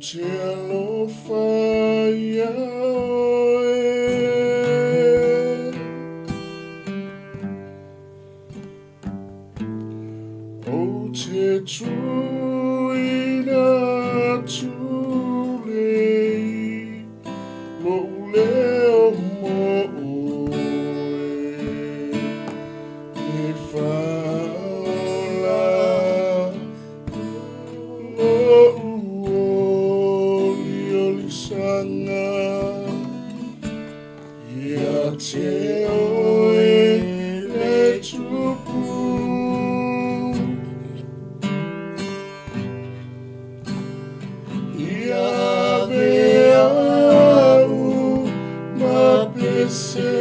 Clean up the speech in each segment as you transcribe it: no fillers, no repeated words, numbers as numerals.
te alofa ia oe. Ou te tuuina atu nei lou leo mo oe. E whaola lou oliolisaga ia te oe le Tupu. Ia ave au ma pese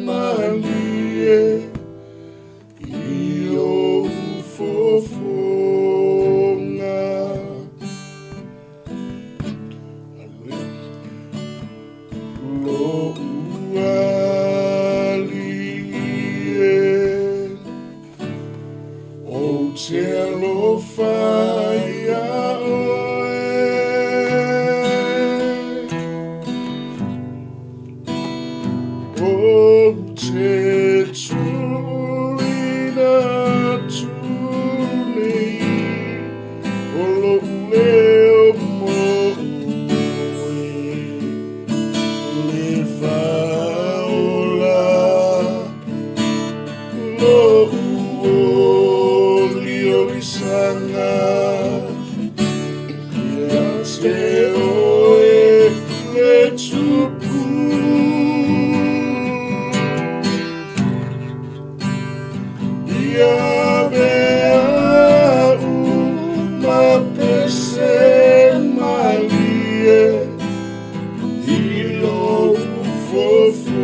malie i ou fofoga. Hallelujah. Lou alii e. Ou te alofa ia oe. Ou te tuuina atu nei o lou leo mo oe. Le faaola Lou oliolisaga ia te oe le Tupu. Ia ave au ma pese malie i lou fofoga.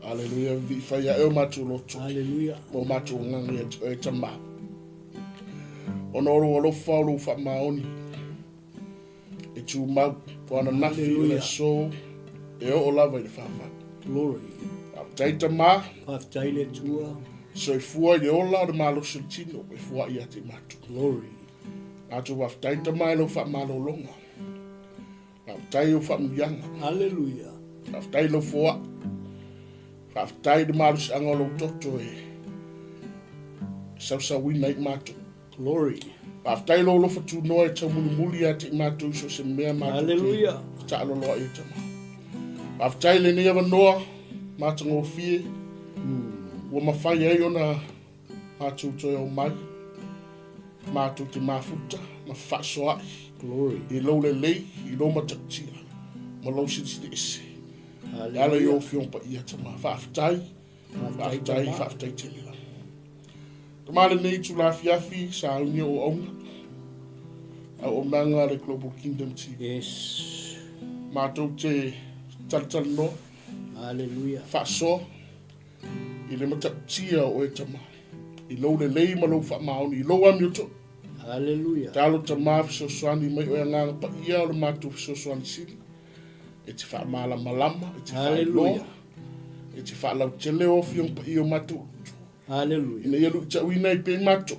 Aleluia, vi fai ae o matou loto. Aleluia. Ma o matou agaga ia te oe Tama. Ona o lou alofa o lou faamaoni e tumau o ananafi o le aso e oo lava i le faavavau. Glory. Faafetai Tama. Faafetai le Atua. Soifua i le ola o le malosi o le tino e fua'i ia te matou. Glory. Matou faafetai Tama i lau faamalologa. Faafetai i ou faamuliaga. Hallelujah. Faafetai i lau foai. Faafetai i le malosiaga o lou toto e sausauina ai matou. Glory. Faafetai i lou alofa tunoa e taumulimuli ia te i matou i so o se mea matou te Hallelujah. taaloloa i e Tama. Faafetai i lenei avanoa matagofie ua mafai ai ona matou toe omai, matou te mafuta ma fefaasoaai Glory. i lou lelei, i lou matautia ma lou silisili ese. E ala i ou Afioga Paia Tama. Faafetai, faafetai, faafetai tele lava. Tama lenei itula afiafi, sauni o auauna, auaunaga a le Global Kingdom TV. Yes. Matou te talatalanoa. Hallelujah. Faasoa i le matautia o oe Tama, i lou lelei ma lou faamaoni, i lou amiotonu. Hallelujah. Talo Tama fesoasoani mai oe Agaga Paia o le matou fesoasoani sili, e te faamalamalama, e te faailoa, e te faalautele o Afioga Paia o matou utu. Hallelujah. Ina ia luitauina ai pea matou,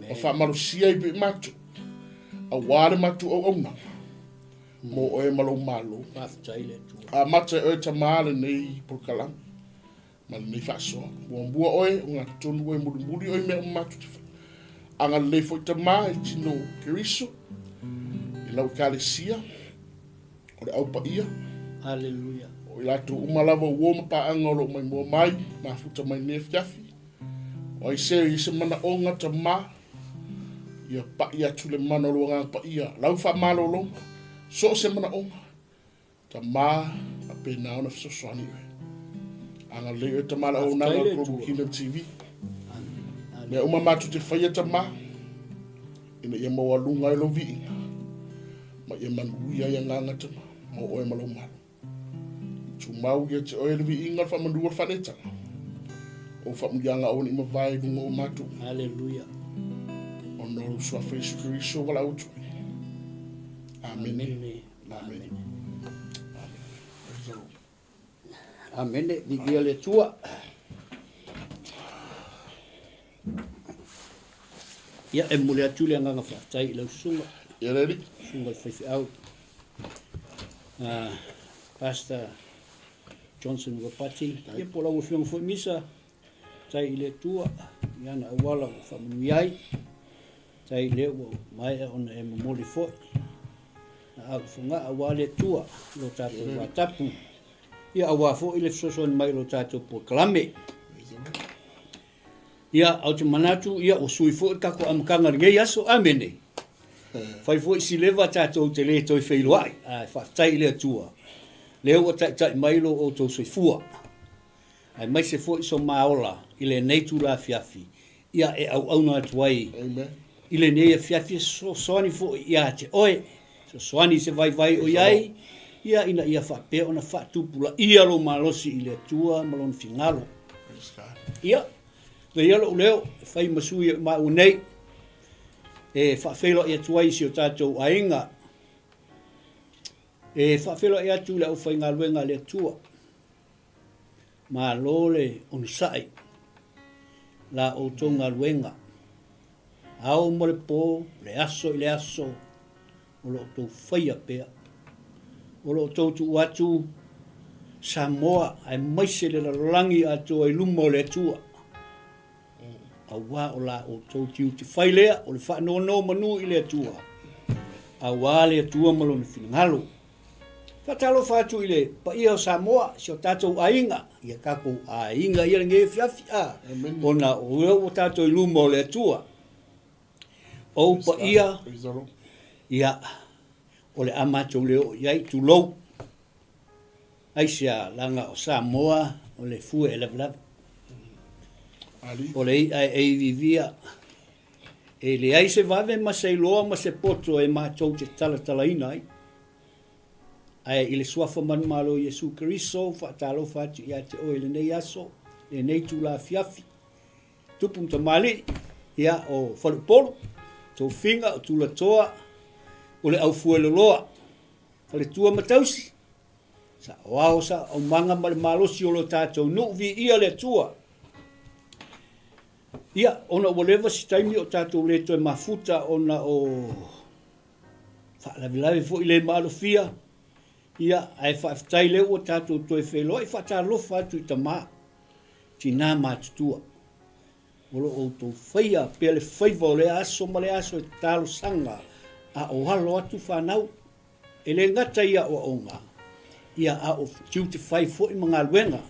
ma faamalosia ai pea matou, aua le matou auaunaga. Mo oe ma lou Malo. Faafetai le Atua. Amata e oe tama lenei polokalame ma lenei faasoa. Muamua oe, ogatotonu oe, mulimuli oe i mea uma matou te faia. Agalelei foi tama i tino Keriso, i lau ekalesia, o le au paia. Aleluia. O i latou uma lava uo ma paaga o lo o maimoa mai, mafuta mai lenei afiafi. O ai se i se manaoga tama, ia pai atu le mana o lou Agaga Paia, lau faamalologa, so o se manaoga, Tama, faapena ona fesoasoani oe. Agalelei oe tama le auaunaga o le Global Kingdom TV. Mea uma matou te faia tama, ina ia maualuga ai lou viiga, ma ia manuia ai agaga tama, mo oe ma lou malo. Tumau ia te oe le viiga, le faamanua, le faaneetaga. O faamuliaga aua ne i mavae i luga o matou. Haleluia. Ona o lou Suafa Iesu Keriso valaau atu ai. Amene. Amene. Amene. Amene. Viia le Atua. Ia, e momoli atu le agaga faafetai i lau susuga. Ia le alii. Susuga i le faifeau. Pastor Johnson Ropati. Ia po o lau afioga foi Misa. Faafetai i le Atua i ana auala ua faamanuia ai. Faafetai i lea ua maea ona e momoli foi. Na au i Fogaa aua le Atua lo tatou vatapu. Ia aua foi le fesoasoani mai i lo tatou polokalame. Ia, ou te manatu, ia, ua sui foi le tatou amataga i lenei aso. Amene. Fai foi si leva tatou te le toe feiloai, ae faafetai i le Atua, lea ua taitai mai lo outou soifua, aemaise foi so ma ola i lenei itula afiafi, ia e auauna atu ai i lenei afiafi e fesoasoani foi ia te oe, fesoasoani i se vaivai o i ai, ia ina ia faapea ona faatupulaia lou malosi i le Atua ma Lona finagalo. Ia, avea ia lou leo e fai ma sui o maua nei, e faafeiloai atu ai i si o tatou aiga, e faafeiloai atu i le aufaigaluega a le Atua, Malo le onosai la outou galuega, ao ma le po, le aso i le aso, o lo outou faia pea. O lo outou tuu atu Samoa aemaise le lalolagi atoa i luma o le Atua. Aua o la outou tiute fai lea o le faanonomanu i le Atua, aua le Atua ma Lona finagalo. Faatalofa atu i le paia o Samoa, si o tatou aiga, ia tatou aiga ia lenei afiafi, a, ona o lea ua tatou i luma o le Atua. O ou paia, ia, o le a matou le oo i ai, tulou. Aisea, leaga o Samoa o le fue e lavelave. O le i'a e iviivia. E leai se vave ma se iloa ma se poto e matou te talatalaina ai. Ae i le Suafa manumalo o Iesu Keriso, faatalofa atu ia te oe i lenei aso, lenei itula afiafi. Tupu ma tamalii, ia, o Faleupolu, Tofiga, o Tulatoa, o le Aufueloloa, Faletua ma Tausi, Saoao, saoaumaga ma le malosi o lo tatou nuu, viia le Atua. Ia, ona ua leva se taimi o tatou le toe mafuta ona o faalavelave foi le maalofia, ia, ae faafetai lea ua tatou toe feiloai, faatalofa atu i tama, tinā matutua. O lo o outou faia pea le faiva o lea aso ma lea aso e talosaga a o alo atu fanau. E le gata i aoaoga, ia a o tiute fai foi ma galuega.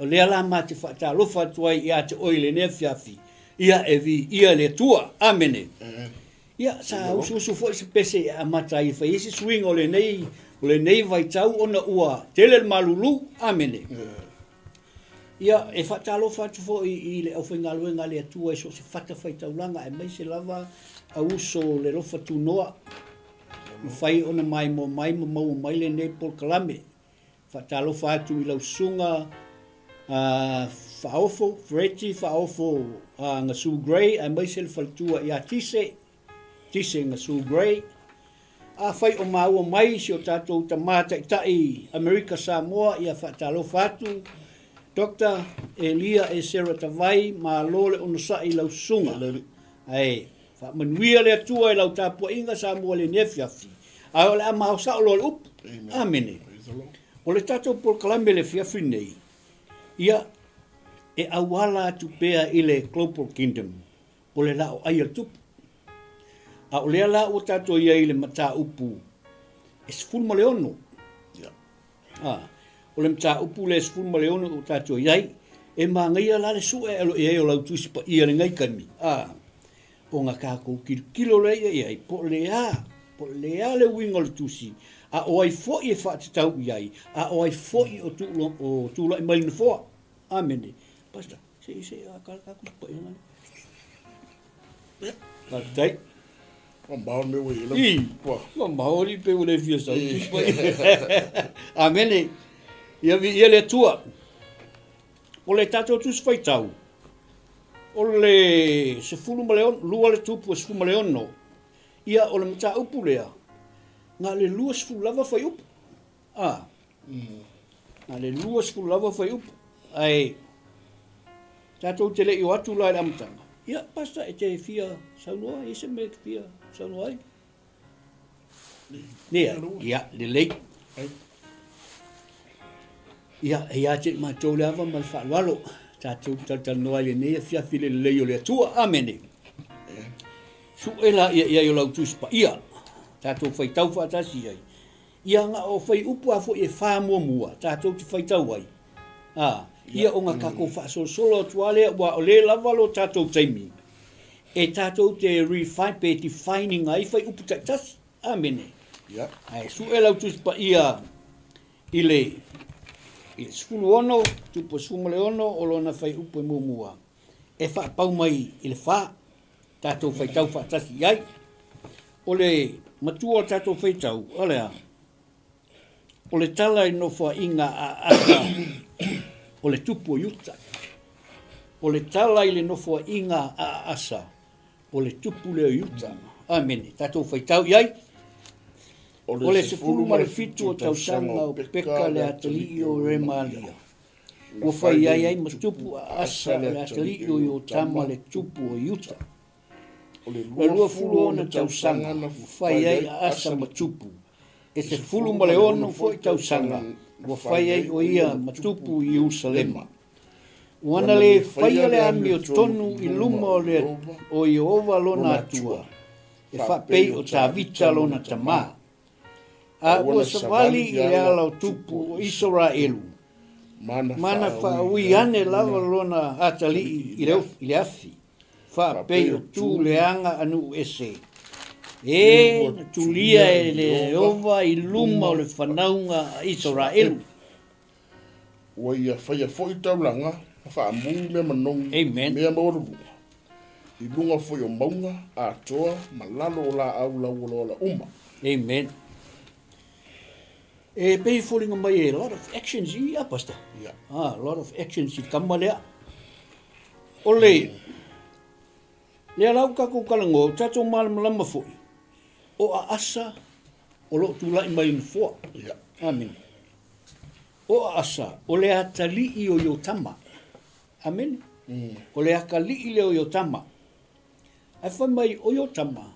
O lea la ma te faatalofa atu ai ia te oe i lenei afiafi, ia e viia le Atua. Amene. Ia, sa usuusu foi se pese e amata ai e fai ai se suiga o lenei, o lenei vaitau ona ua tele le malulu. Amene. Ia, e faatalofa atu foi i le aufaigaluega a le Atua i so o se fatafaitaulaga aemaise lava au uso o le alofa tunoa. Mafai ona maimoa mai ma maua mai lenei polokalame. Faatalofa atu i lau susuga Faaofo, Fereti Faaofo Gasu Gray aemaise le faletua ia Tise, Tise Gasu Gray. Afai o maua mai si o tatou tama taitai Amerika Samoa, ia faatalofa atu Doctor Elia Esera Tavai, malo le onosai i lau susuga. Ae faamanuia le Atua i lau tapuaiga Samoa i lenei afiafi. Ae o le a mao sao loa le upu. Amene. O le tatou polokalame i le afiafi lenei, ia, e auala atu pea i le Global Kingdom, o le laoai a le Tupu. A o lea la ua tatou i ai i le mataupu e 16. A, o le mataupu lea e 16 ua tatou i ai, e manaia la le sue ae loa i ai o lau Tusi Paia i lenei taimi, a, ona tatou tilotilo lea i ai po o le a, po o le a le uiga o le Tusi, a o ai foi e faatatau i ai, a o ai foi o, tu, o tulai mai i le Nofoa. Amene. Pastor, se i se a ka ka Tusi Paia lea. Faafetai. Mamao le mea ua i ai lau Ua. Mamao alii pei ua le fia sau Tusi Paia. Amene. Ia viia le Atua. O le tatou Tusi Faitau, o le 16, lua le tupu e 16, ia o le mataupu lea, na o le 20 lava fuaiupu. A, na o le 20 lava fuaiupu. Ae tatou te le i o atu la i le amataga, ia, Pastor, e te fia saunoa, e i ai se mea e te fia saunoa ai? Ia, ia, lelei. Ia, e ia te i matou le ava ma le faaaloalo, tatou talatalanoa ai lenei afiafi i le lelei o le Atua. Amene. Sue la ia i ai o lau Tusi Paia, tatou faitau faatasi ai. Ia na o fuaiupu lava foi e fa muamua tatou te faitau ai, a, ia ona tatou faasolosolo atu lava lea, aua o lea lava lo tatou taimi e tatou te refine pe define ina ai fuaiupu taitasi. Amene. Ae sue lau Tusi Paia i le i le 16, tupu e 16 o lona fuaiupu e muamua e faapau mai i le fa. Tatou faitau faatasi i ai. O le matua o le tatou faitau, o le a? O le tala i nofoaiga a Asa o le tupu o Iuta. O le tala i le nofoaiga a Asa o le tupu lea o Iuta. Amene. Tatou faitau i ai. O le 17 o tausaga o Peka le atalii o Remalia. Ua fai ai ai ma tupu a Asa le atalii o Iotama le tupu o Iuta. O le 20 ona tausaga ua fai ai a Asa ma tupu, e 16 foi tausaga ua fai ai o ia ma tupu i Ierusalema. Ua na le faia le amiotonu i luma o le o Ieova lona Atua, e faapei o Tavita lona tamā. A ua savali i le ala o tupu o Isaraelu, ma na faaui ane lava lona atalii i le afi, faapei o tu leaga a nuu ese, e na tulia e le Ieova i luma o le fanauga a Isaraelu. Ua ia faia foi taulaga ma faamu mea manogi, mea maualuluga, i luga foi o mauga atoa ma lalo o laau lauolaola uma. Amen. E pei e foliga mai e lot of actions i a pastor. Yeah. Ah, lot of actions i tama lea. O le, lea la ua tatou talanoa, ua tatou malamalama foi, o Aasa o lo o tulai mai i nofoa. Yeah. Amene. O Aasa, o le atalii o Iotama. Amene. O le atalii lea o Iotama. Ae fai mai o Iotama,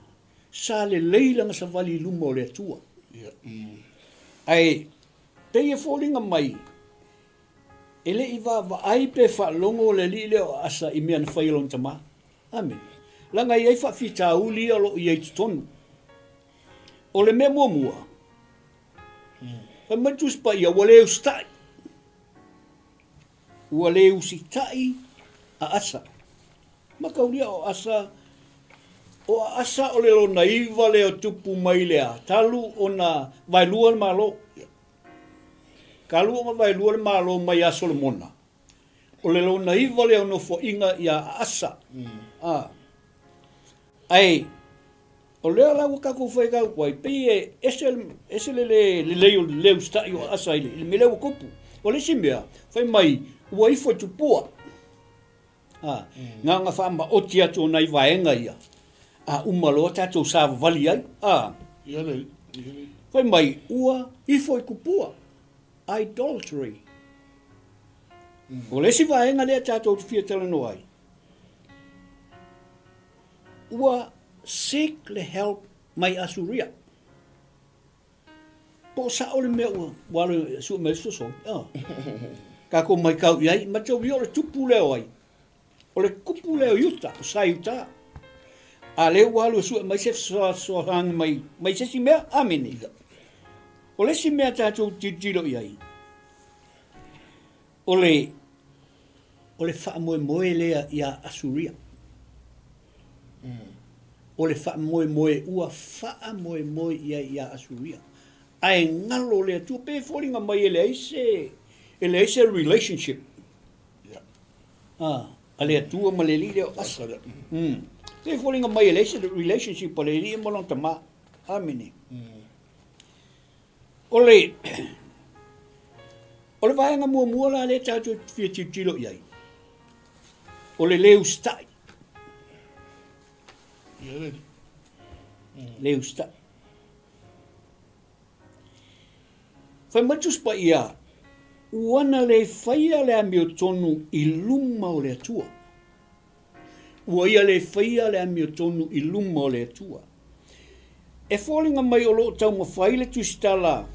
sa lelei lana savali i luma o le Atua. Yeah. Ae pei e foliga mai, e le i vaavaai pe faalogo le alii lea o Aasa i mea na fai e lona tama. Amene. Leaga e i ai faafitauli ia o lo o i ai i totonu. O le mea muamua, fai mai le Tusi Paia, ua le usitai. Ua le usitai a Asa. Mataulia o Asa, o Asa o le lona iva lea o tupu mai lea, talu ona vaelua le Malo. Talu ona vaelua le Malo mai ia Solomona. O le lona iva lea o nofoaiga ia Asa. A. Ae, O lea la ua tatou faitau atu ai, pei e ese, ese le le lelei o le le usitai o Asa i le, i le mea lea ua tupu. O le isi mea, fai mai, ua ifo i tupua. A, na ona faamaoti atu o nai vaega ia, a uma loa tatou savavali ai. A, Ia le, ia le. fai mai, ua ifo i tupua. Idolatry. O le isi vaega lea tatou te fia talanoa ai, Ua seek le help mai Asuria. Po o sa'o le mea ua ua alu e sue mai ai le fesoasoani. Ah. Tatou maitau i ai, mataulia o le tupu lea o ai? O le tupu lea o Iuta, o Sa Iuta. A lea ua alu e sue mai se fesoasoani mai, mai se isi mea? Amene. O le isi mea tatou tilotilo i ai, o le, o le faamoemoe lea ia Asuria. O le faamoemoe ua faamoemoe i ai ia Asuria. Ae galo le Atua, pei e foliga mai e leai se, e leai se relationship. Ah, a le Atua ma le alii lea o Asa. Mm. Pei e foliga mai e leai se relationship a le alii ma lona tama. Amene. O le, o le vaega muamua la lea tatou te fia tilotilo i ai, o le le usitai. Le usitai. Fai mai le Tusi Paia, Ua na le faia le amiotonu i luma o le Atua. Ua ia le faia le amiotonu i luma o le Atua. E foliga mai o lo o taumafai le tusitala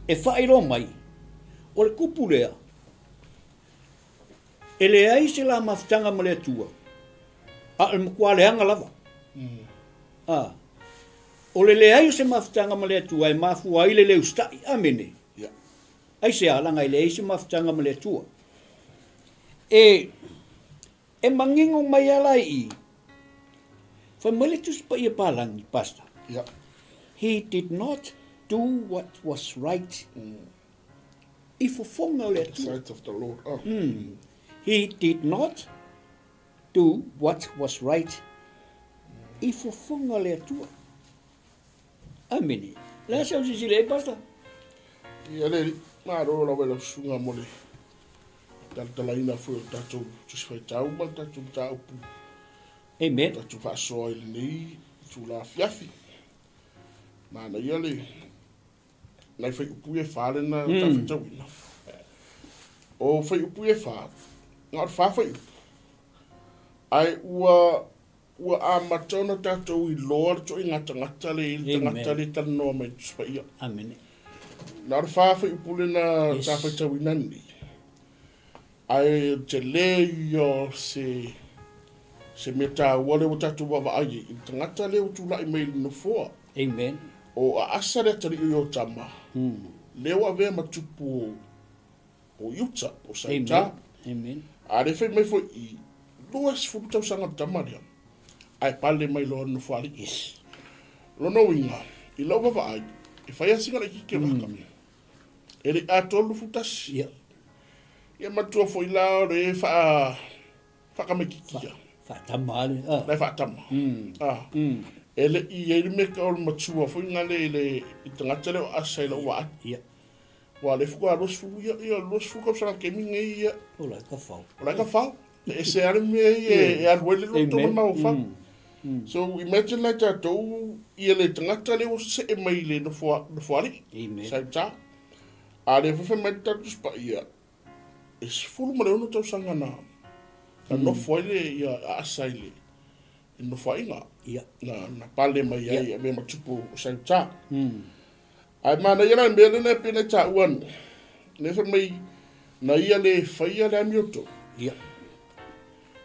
e faailoa mai, o le kupu lea, e leai se la mafutaga ma le Atua, a o le matua leaga lava. A, o le leai o se mafutaga ma le Atua e mafua ai le le usitai. Amene. Aisea? Leaga e leai se mafutaga ma le Atua. E, e manino mai lava la i i, fai mai le Tusi Paia Palagi, Pastor, Yeah. He did not do what was right i fofoga o le The Atua. sight of the Lord. Oh. He did not do what was right i fofoga o le Atua. Amene. Le a sau sisile ai, Pastor? Ia le malo lava i lau susuga mo le talatalaina foi o le tatou Tusi Faitau ma le tatou mataupu. Amen. Tatou faasoa i lenei itula afiafi. Manaia le nai fuaiupu ia e fa lena mm. tafaitauina. O fuaiupu ia e fa, na o le fa fuaiupu. Ae ua Ua amata ona tatou iloa le toaiga tagata le i le tagata le talanoa mai i le Tusi Paia. Amene. Na o le fa fuaiupu lena Yes. sa faitauina nei. Ae o le tele ia o se se mea taua lea ua tatou vaavaai ai i le tagata lea ua tulai mai i le nofoa. Amen. O Aasa le atalii o Iotama, lea ua avea ma tupu o o Iuta, o Sauta. Amen. A lea fai mai foi i 20 tausaga le tama lea, ae pale mai loa le nofoalii. Yes. Lona uiga, i lau vaavaai, e fai lava sina laitiiti o le mm. E le i atoa le 21. Yeah. Ia matua foi la o le faa faakamaititia. Faatama ale. Ah. La e faatama. Mm. Ah. Mm. E le i ai le mea o le matua foi ngale i le i tagata lea o Asa i lau vaai. Yeah. Ua le faatoa 20 ia, ia 20 tausaga kemi nei ia. O la e ka fao. O la e ka fao. E ese lava le mea ia e alu ai le loto ma le mafaufau. So imagine la tatou ia le tagata lea ua see mai i le nofoalii. Sa i uta. A lea foi fai mai le tatou Tusi Paia, e 16 tausaga na nofo ai le ia Asa i le nofoaiga. Na pale mai ai e avea ma tupu o Sa i uta. Ae manaia la le mea lena e pei ona taua ane, lea fai mai na ia le faia le amiotonu Ia.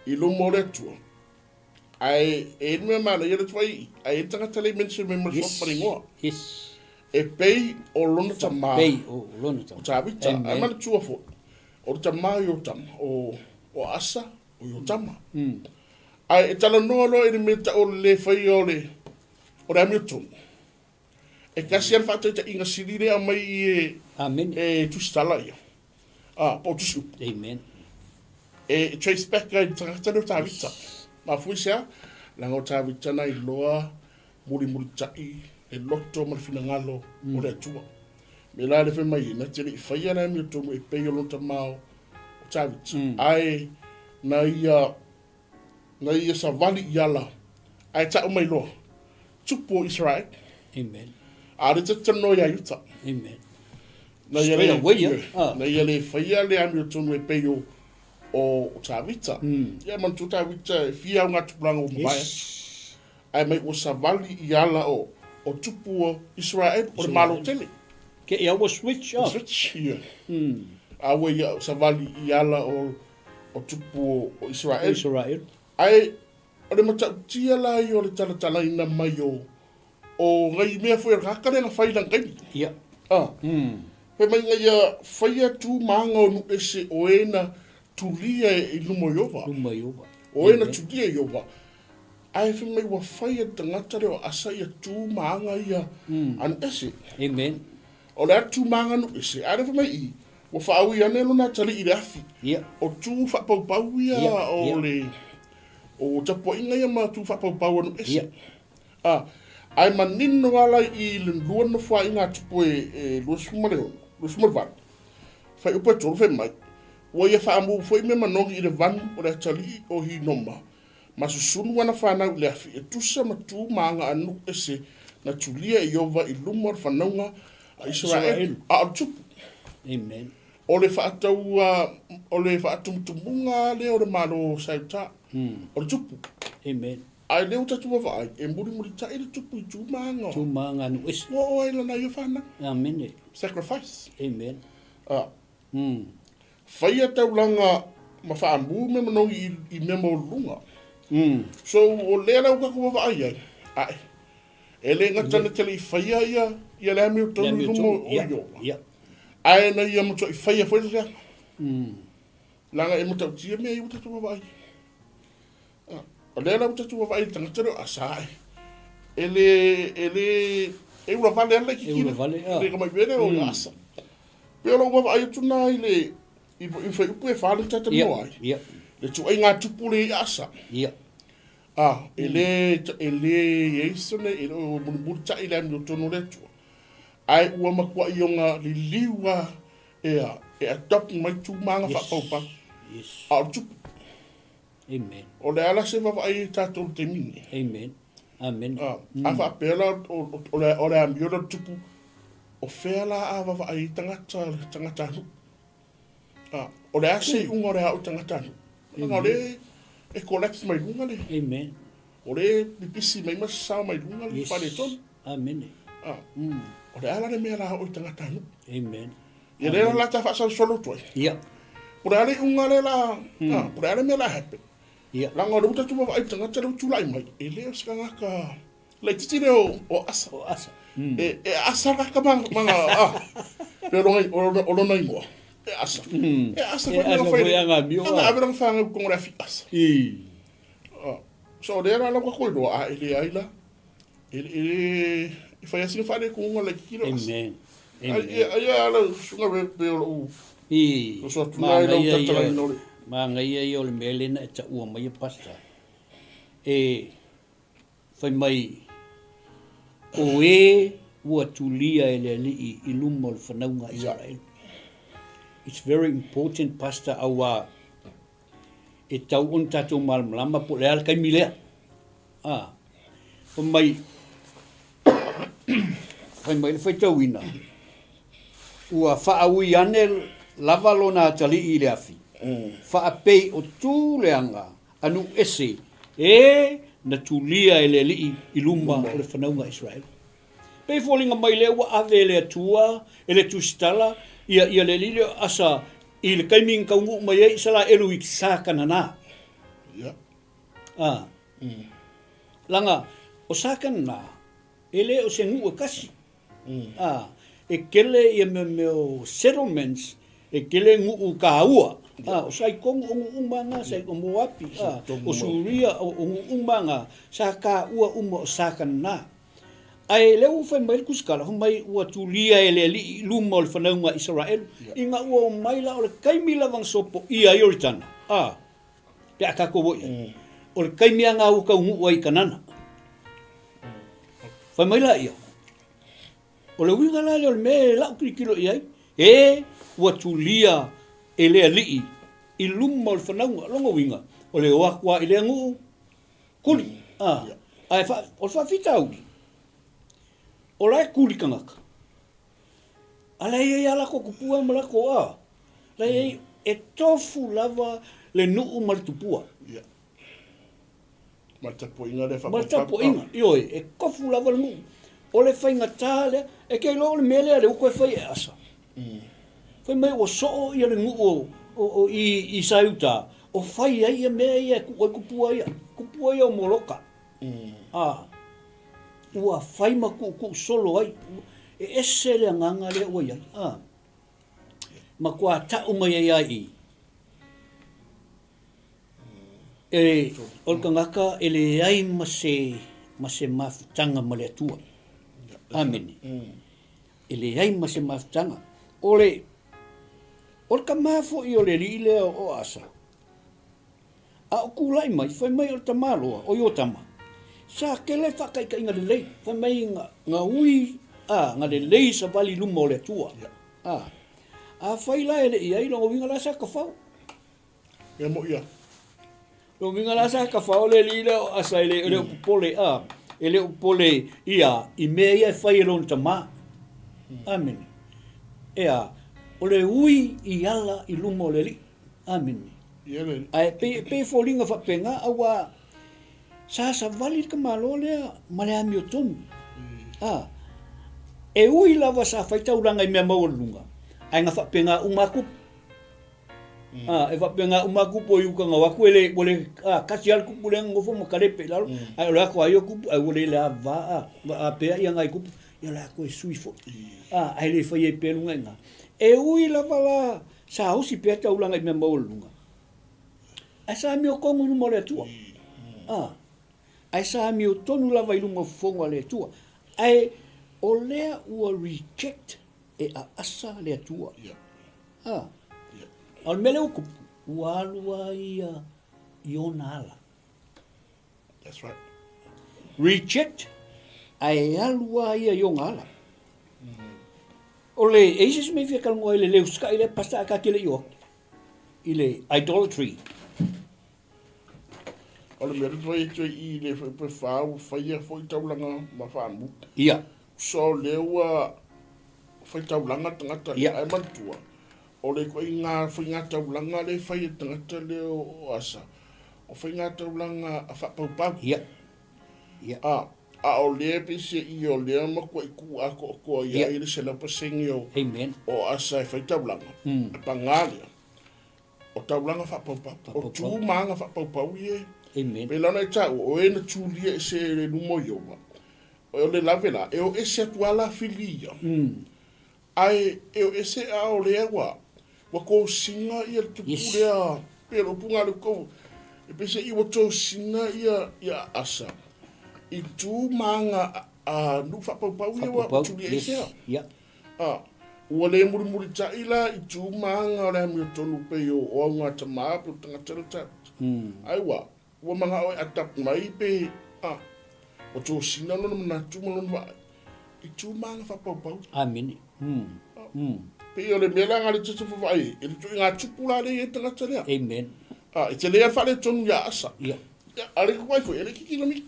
i luma o le Atua. Ae e i ai le mea manaia le tuai i, ae i ai le tagata lea i mention mai ma le Yes. suafa ma le igoa. Yes. E pei o lona tama, Pei o lona tama. o Tavita. Amen. Ae manatua foi, o le tama o Iotama, o, o Asa, o Iotama. Ae e talanoa loa i le mea tau o le le faia o le, o le amiotonu. E tasi lava le faataitaiga sili lea aumai i e, Amene. e tusitala ia. Ah, po o tusiupu. Amen. E trace back ai le tagata lea o Tavita. Mafua i se a? Leaga o Tavita na iloa mulimulitai le loto ma le finagalo o le Atua. Me la le fai mai ai, na te le i faia le amiotonu e pei o lona tama o Tavita. Ae na ia Na ia savali i ala, ae tau mai loa, Tupu o Israel. Amen. A le talanoa ia Iuta. Amen. Na ia Straight le, away, eh? Ah. na ia le faia le amiotonu e pei o, o Tavita. Ia manatua Tavita e fia au ngā tupulaga ua mavae atu. Yes. Ae mai ua savali i ala o, o tupu o Israel, o le Malo tele. Ke ia ua switch off. Switch, ia. A ua ia savali i ala o, o tupu o Israel. Israel. Ae, o le matautia la ia o le talatalaina mai o, o ngai mea foi o le tagata lea na fai lana taimi. Ia. Ah. Fai mai na ia faia tu ma aga o nuu ese o e na tulia i luma o Ieova. Luma o Ieova. O e na tulia i Ieova. Ae fai mai ua fai e le tagata lea o Asa ia tu ma aga ia a nuu ese. Amen. O le a tu ma aga a nuu ese, ae lea fai mai i, ua faaui ane lona atalii i le afi. Ia. O tu faapaupau ia o le, o tapuaiga ia ma tu faapaupau a nuu ese. Ia. A, ae manino lava la i le lua nofoaiga a Tupu e 26, 28, fuaiupu e 3 fai mai, Ua ia faamu foi mea manogi i le vanu o le atalii o Hinoma, ma susunu ana fanau i le afi e tusa ma tu ma aga a nuu ese na tulia e Ieova i luma o le fanauga a Iseraelu, a o le Tupu. Amen. O le faataua, o le faatumutumuga lea o le Malo sa i uta, o le Tupu. Amen. Ae lea ua tatou vaavaai, e mulimulitai le tupu i tu ma aga. Tu ma aga nuu ese. Ua oo ai lana ia fanau. Amene. Sacrifice. Amen. A. Faia taulaga ma faamu mea manogi i, i mea maualuluga. So, o lea la ua tatou vaavaai ai, ae, e le gata na te le i faia ia, ia le amiotonu i luma o Ieova, ae na ia matuai faia foi le leaga. Leaga e matautia mea ia ua tatou vaavaai. O lea la ua tatou vaavaai i le tagata lea o Asa e, e le, e le, e ulavale lava laitiiti E ulavale, a. Le tamai mea lea o Asa. Pei o lou vaavaai atu na i le, i, i fuaiupu e fa lea na talatalanoa ai. Ia. Le ituaiga tupu lea i Asa. Ia. A, e le, e le i ai sone, e le o mulimulitai le amiotonu o le Atua. Ae ua matuai ona liliu lava e a, e adopt mai tu ma aga faapaupau. Yes. A o le tupu. Amen. O le a la se vaavaai ai tatou i le taimi nei? Amen. Amen. A, a faapea la o, o, o, le, o le amio lea o le tupu, o fea la a vaavaai ai tagata, tagatanuu? A, o le a se iuga o le a o i tagatanuu? Leaga o lea e collapse mai luga le, Amen. o lea e pipisi mai ma sasao mai luga le Yes. faaletonu. Amen. A, o le a la le mea la o i tagatanuu? Amen. Ia lea la ta faasolosolo atu ai. Ia. Po o le a le iuga lea la, a, po o le a le mea la happen. Ia. Leaga o lea ua tatou vaavaai i le tagata lea ua tulai mai, e le o se tagata laitiiti lea o, o Asa. O Asa. E, e Asa la ka ma, ma, a, pe o lona, o lona, o lona igoa. E Asa. E Asa E foi Asa na fai. foi a ngā mio, Ana a. ave lana whānau i totonu o le afi Asa. I. A, so o lea la la ua tatou iloa, a e leai la. E, e, e fai lava sina faaletonu laitiiti lea o Asa. Amen. Ai, Amen. ai, ai a lau susuga pe, pe o lou I. soso atu la i lau Manaia ia, tatalaina o le. manaia ia o le mea lea na e taua mai e Pastor. E fai mai, o e ua tulia e le Alii i luma o le fanauga a Isaraelu. It's very important, Pastor, auā e tau ona tatou malamalama po o le a le taimi lea. A, fai mai, fai mai le faitauina, ua faaui ane lava lona atalii i le afi, faapei o tu leaga a nuu ese e na tulia e le Alii i luma o le fanauga a Iseraelu. Pei foliga mai lea ua ave e le Atua, e le Tusitala, ia, ia le alii lea o Asa i le taimi na taunuu mai ai Isaraelu i sa Kanana. Ia. A. Laga, o sa Kanana, e le o se nuu e kasi. A, e kele ia mea mea o settlements, e kele nuu kāua. A, o Saikogu o nuu uma nga, sa, o Moapi, a, o Suria, o, o nuu uma nga, sa kāua uma o sa Kanana. Ae lea ua fai mai le tusitala, fai mai ua tulia e le Alii i luma o le fanauga a Isaraelu, ina ua omai la o le taimi lava na sopoia ai Ioritana, a, pe a tatou o i ai, o le taimi lava na ua taunuu ai i Kanana. Fai mai la ia, o le uiga la lea o le mea e lau tilotilo i ai, e ua tulia e le Alii i luma o le fanauga. Lona uiga, o le o atu lava i lea nuu, Kuli, a, ae fa, o le faafitauli, o la e kuli tagata, a la e i ai lava latou tupua ma latou, a, la e i ai, e tofu lava le nuu ma le tupua. Ia. Ma le tapuaiga lea Ma le tapuaiga, ioe, e tofu lava le nuu. O le faigata lea, e te iloa o le mea lea lea ua toe fai e Asa. Fai mai ua soo ia le nuu o, o, o i, i Saiuta, o fai ai ia mea ia e tuu ai kupua ia, kupua ia o Moloka. A, ua fai ma tuutuu solo ai. E ese le agaga lea ua i ai. A, matua tau mai ai lava i i. E, o le tagata e leai ma se, ma se mafutaga ma le Atua. Amene. E leai ma se mafutaga. O le, o le tama foi o le alii lea o Asa, a o tulai mai, fai mai o le tamaloa, o Iotama, sa tele faataitaiga lelei, fai mai na, na ui, a, na lelei savali i luma o le Atua. A, afai la e le i ai, lona uiga la sa tafao. Mea moʻi a. Lona uiga la sa tafao le alii lea o Asa e le, e le o popole, a, e le o popole ia i mea ia e fai e lona tama. Amene. E a, o le ui i ala i luma o le Alii. Amene. Ae pei, pei e foliga faapena, auā sa savali le tamaloa lea ma le amiotonu. A, e ui lava sa fai taulaga i mea maualuluga, ae na faapena uma atu. A, e faapena uma atu kupu i uka na o atu e le, ua le, a, tasi lava le kupu lea na nofo ma kalepe i lalo, ae o le atu a ia kupu, ae ua le le ava, a, a pea ia nai kupu, ia o le a toe sui foi. A, ae le fai ai pea luga i ina. E ui lava la sa osi pea taulaga i mea maualuluga, ae sa amiotonu i luma o le Atua. A, ae sa amiotonu lava i luma o fofoga o le Atua. Ae o lea ua reject e aasa le Atua. A, a o le mea lea ua tupu, ua alu lava ia i ona ala. That's right. Reject, ae alu lava ia i ona ala. O le, e i ai se isi mea e fia talanoa ai i le le usitai lea, Pastor, ae ta te le i o atu i le idolatry. O le mea lea e toe i le pe whā ua whaia foi taulanga ma whāmu. Ia. So lea ua whai taulanga tangata Ia. ai manatua. O le koe ngā whai ngā taulanga le whai e tangata le o asa. O whai ngā taulanga a whapaupau. Ia. Ia. A, a o lea pe se i o lea ma kua i ku a ko koa ia i le sela pasenge o, Amen. o asa e whai taulanga. E pangā lea. O taulanga whapaupau. O tū maanga whapaupau i e. Amen. Pēlā ona i tāu, o e na tūlia e se le lumo i owa. O le lawe la, e o ese atu ala whili ia. Ae e o ese a o lea ua, ua kosina ia le tupu Yes. lea, pe le upu ngā le kou, e pese i ua tosina ia, ia asa. I tū maanga a, a nu whapaupau ia ua Whapaupau, tūlia yes. ese a. Ia. A, ua le mulimuli-taʻi la i tū maanga o le amiotonu pei o, o au ngā tamā pe o tangata le tata. Ae ua, ua manaʻo e adapt mai pe, a, ua tosina lona manatu ma lona vaai i tū maanga whapaupau. Amene. Pei o le mea la nga le tete whawhai, e rito i ngā tupu la le i e tangata lea. Amen. A, i te lea whale tonu ia asa. Ia. Ia, a le kuai foi, e le kiki nami.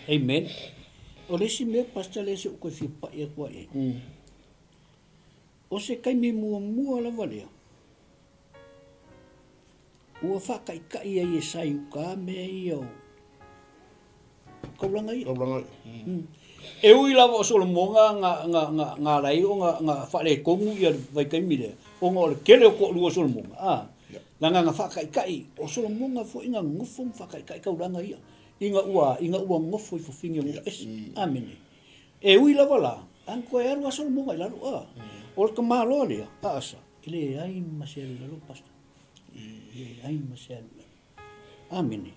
Amen. O le isi mea, Pastor, lea se ou toe fia pai atu ai ai. O se taimi muamua lava lea, ua faataitai ai e Saiuka mea ia o taulaga ia. Taulaga ia. E ui lava o Solomoga na, na, na, na ala ai ona na faaletonu ia le vaitaimi lea, ona o le tele o toalua o Solomoga, a, leaga na faataitai, o Solomoga foi na nofo ma faataitai taulaga ia, ina ua, ina ua nofo i fafine o nuu ese. Amene. E ui lava la, a na toe alu lava Solomoga i lalo, a, o le tamaloa lea, a Asa, e leai ma se alu i lalo, Pastor. E leai ma se alu i lalo. Amene.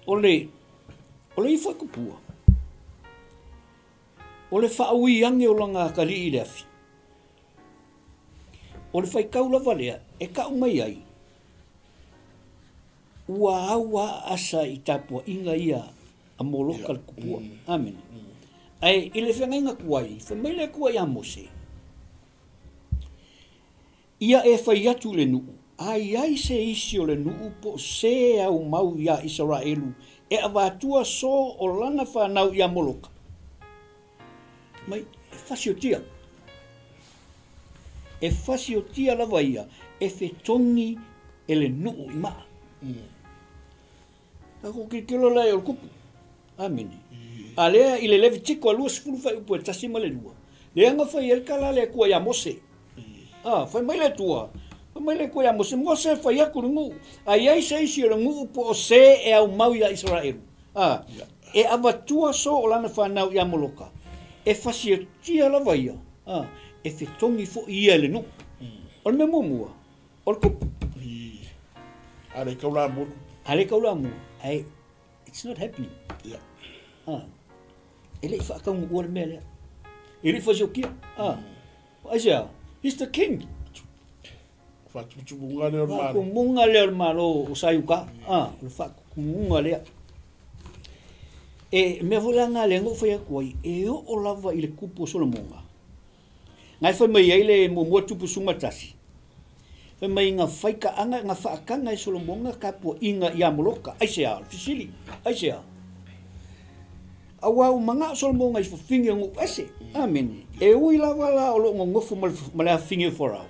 O le, o le ifo e kupua, o le faaui ane o lana atalii i le afi, o le faitau lava lea e tau mai ai, ua au a Asa i tapuaiga ia a Moloka le kupua. Amene. Ae i le feagaiga tuai, fai mai le Atua ia Mose, Ia e fai atu i le nuu, a i ai se isi o le nuu po o se au mau iā Isaraelu e avatua so o lana whanau iā Moloka, mai e fasiotia. E fasiotia lava ia e fetongi e le nuu i maa. Takou tilotilo la i o le kupu. Amene. A lea i le Levitiko a 20 fuaiupu e 1 ma le 2, lea na fai ai le tala a le Atua ia Mose. A, fai mai le Atua, fai mai le Atua ia Mose, Mose fai atu i le nuu, a i ai se isi o le nuu po o se e aumau ia Isaraelu, a, e avatua so o lana fanau ia Moloka, e fasiotia lava ia, a, e fetogi foi ia e le nuu. O le mea muamua, o le tupu. A le taulamua le tupu. A le taulamua, ae It's not happening. Yeah. Ah. E le i whaakaunga le mea lea. E le i whasiokia. Ah. Mm. Ai sea, he's the king. Whaatumutumunga lea o le malo. Whaatumumunga lea o le malo o Saiuka. Ah, o le whaatumumunga lea. E mea foi la ngā lea ngō whai atu ai, e oo lava i le kupu o Solomonga. Ngai whai mai ai le muamua tupu suma tasi. Fai mai nga fai kaaga, nga faakaga e Solomoga tapuaiga ia Moloka. Aisea? O le fesili, aisea? Auā ua manao Solomoga i fafine o nuu ese. Amene. E ui lava la o loo nonofo ma le, ma le afafine o Farao.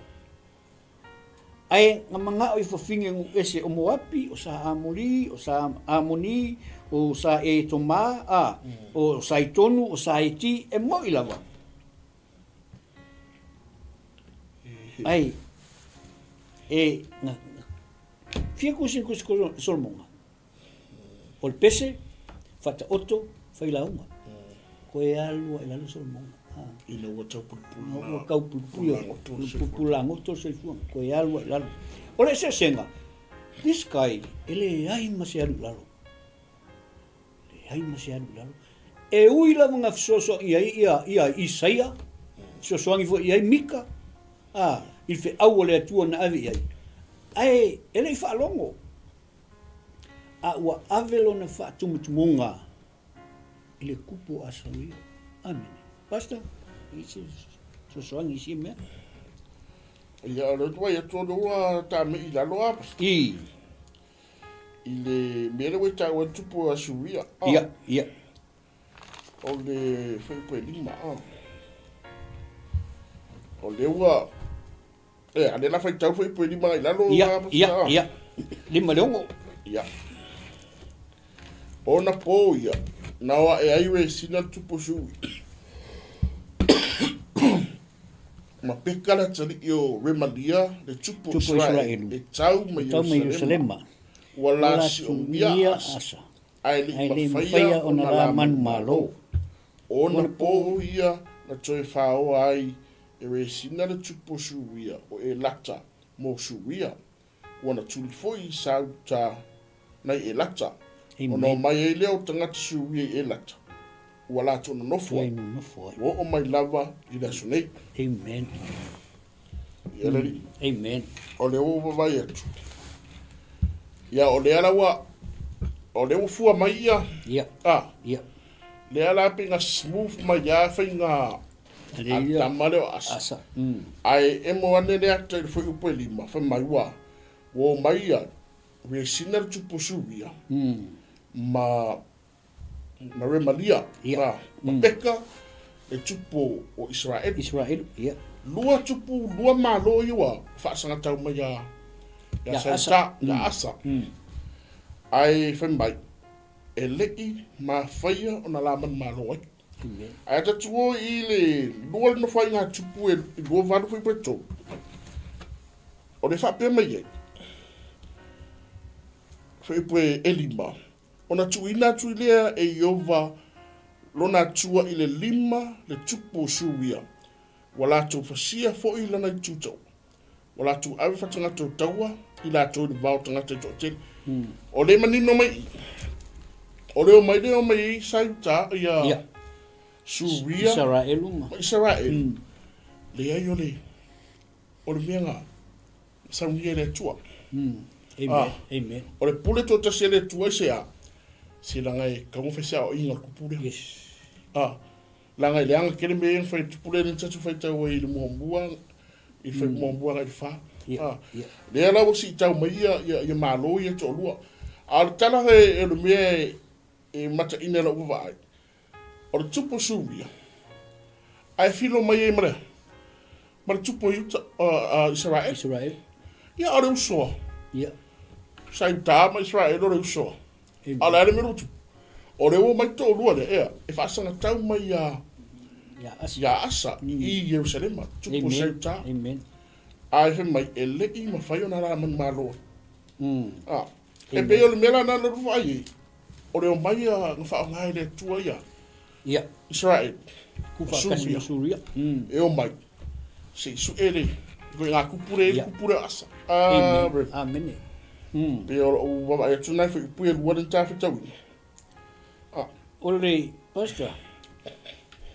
Ae nga manao i fafine o nuu ese o Moapi, o sa Amori, o sa Amoni, o sa Etoma, a, o Saitonu, o sa Eti, e moi lava. Ai, e, na, fia kusi kusi Solomonga. O le pese, whataoto, whailauga. Ko e alua i lalo Solomonga. Ina ua tau pulupulu. Ua tau pulupulu. Pulupulu langoto le soifuaga. Ko e alua i lalo. O le eseesega, this guy, e leai ma se alu i lalo. Leai ma se alu i lalo. E ui lava nga fesoasoani ai ia, ia Isaia, fesoasoani foi i ai Mika, a, i le feau a le Atua na ave i ai. Ae e le i faalogo, a ua ave lona faatumutumuga i le kupu o Asaria. Amene. Pastor, i se fesoasoani i sia mea? Ia, o le atu ai atu o le ua tāmei i lalo a, Pastor. I. I le mea lea ua i taua e tupu o Asuria. Ah. Ia, ia. O le fuaiupu e lima. Ah. O le ua... E, a le la faitau fuaiupu e lima i lalo. Ia, ia, ah. ia. Lima le ono. Ia. Ona pō ia, na o ae ai Resina le tupu o Suri. Ma Peka le atalii o Remalia, le tupu o Israelu, e tau mai Ierusalema. Ua la siomia Asa, ae le i mafaia ona la manumalo. O ona pō ia na toe whaoa ai e Resina le tupu o Suria, o Elata mo Suria. Ua na tuli foi i Sauta nai Elata, ona o mai ai lea o tagata Suria i Elata, ua latou nonofo ai, ua oo mai lava i le aso nei. Amen. Ia le alii. Amen. O lea ua ou vaavaai atu. Ia, o lea la ua, o lea ua fua mai ia. Ia. Ah. Ia. Lea la pe na smooth mai lava faiga a le tama lea o Asa. Asa. Ae emo ane le ata i le fuaiupu e lima, fai mai ua ua omai ia Resina le tupu o Suria ma ma Remalia, Ia. ma Peka le tupu o Isaraelu. Isaraelu, ia. Lua tupu, lua malo ia ua faasagatau mai ia Ia Sauta, Asa. ia Asa. Ae fai mai, e le i mafaia ona la manumalo ai. Ae ata tuo i le lua le nofoaiga tupu e 28 foi pe 3. O le faapea mai ai, foi pe e lima, ona tuuina atu i lea e Iova lona Atua i le lima le tupu o Suria, ua latou fasia foi lana itu taua. Ua latou ave fatagata o taua i latou i le vao tagata i toatele. O le manino mai i, o le omai lea omai ai sa Iuta, ia Ia. Suria Isaraelu ma. ma Isaraelu. Leai o le, o le mea na saunia e le Atua. Amen. Ah. Amen. O le pule toatasi a le Atua i se a, se laga e taumafai se aoaiga o le kupu lea. Yes. Ah, Leaga i leaga tele mea ia na fai atu pule lea na tatou faitau ai i le muamua, i le fai muamua agai i le fa. Ia, ia. Lea la ua siitau mai ia, ia, ia malo ia toalua. A o le tala e, o le mea e, e mataina i lau vaavaai, o le tupu o Suria, ae filo mai ai ma le, ma le tupu o Iuta, Isaraelu. Israel. Ia, o le uso a. Ia. Sa Iuta ma Israel o le uso a. Amen. A o le a le mea ua tupu? O le ua mai toalua lea, ea, e faasagatau mai iā, iā Asa i Ierusalema, tupu o Seuta. Amen. Ae fai mai, e le i mafai ona alaala manumalo ai. A, e pei o le mea la na na vaai ai, o le omai a na faaaoga e le Atua ia Ia. Israel, Ku faatasi ma Suria. E omai, se i sue le, koe ngā kupu le, kupu le o Asa. Amen. Amene. Pei o lou vaavaai atu lena i fuaiupu e lua lea na ta fetauina. Ah. O le, Pastor,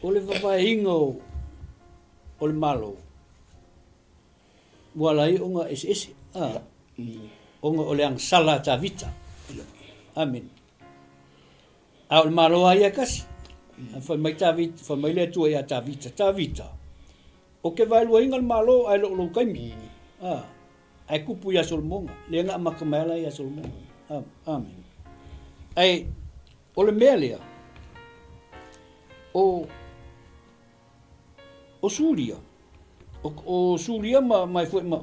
o le vavaeina o, o le Malo, ua ala ai ona eseese, ah, ona o le agasala a Tavita. Amene. A o le Malo lava ia e tasi. Fai mai Tavita, fai mai le Atua ia Tavita, Tavita, o ke vaeluaina le Malo ae le o lou taimi. Ah. Ae kupu ia Solomona, lea na amata mai ala ia Solomona. Amen. Ae, o le mea lea, o, o Suria, o, o Suria ma, ma, foi, ma,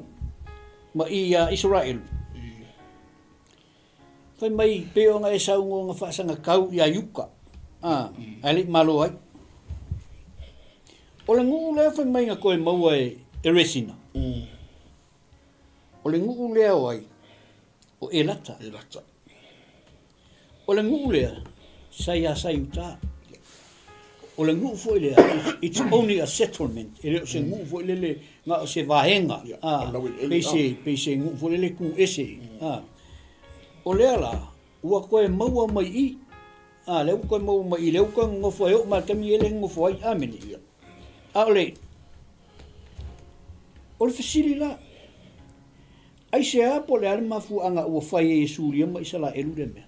ma i ia Israel, fai mai pei ona e saunoa na faasagatau ia Iuta, a, ae le i malo ai. O le nuu lea fai mai na toe maua e, e Resina. O le nuu lea o ai? O Elata. Elata. O le nuu lea, sa ia Saiuta. O le nuu foi lea, it's only a settlement. E le o se nuu foi lele, na o se vaega. Yeah, pei se, pei se nuu foi lele ku ese. O lea la, ua toe maua mai i, a, lea ua toe maua mai i, lea ua toe nonofo ai, oo mai i le taimi e le nonofo ai. Amene. A o le, O le fesili la, aisea po o le a le mafuaaga ua fai ai e Suria ma Isaraelu lea mea?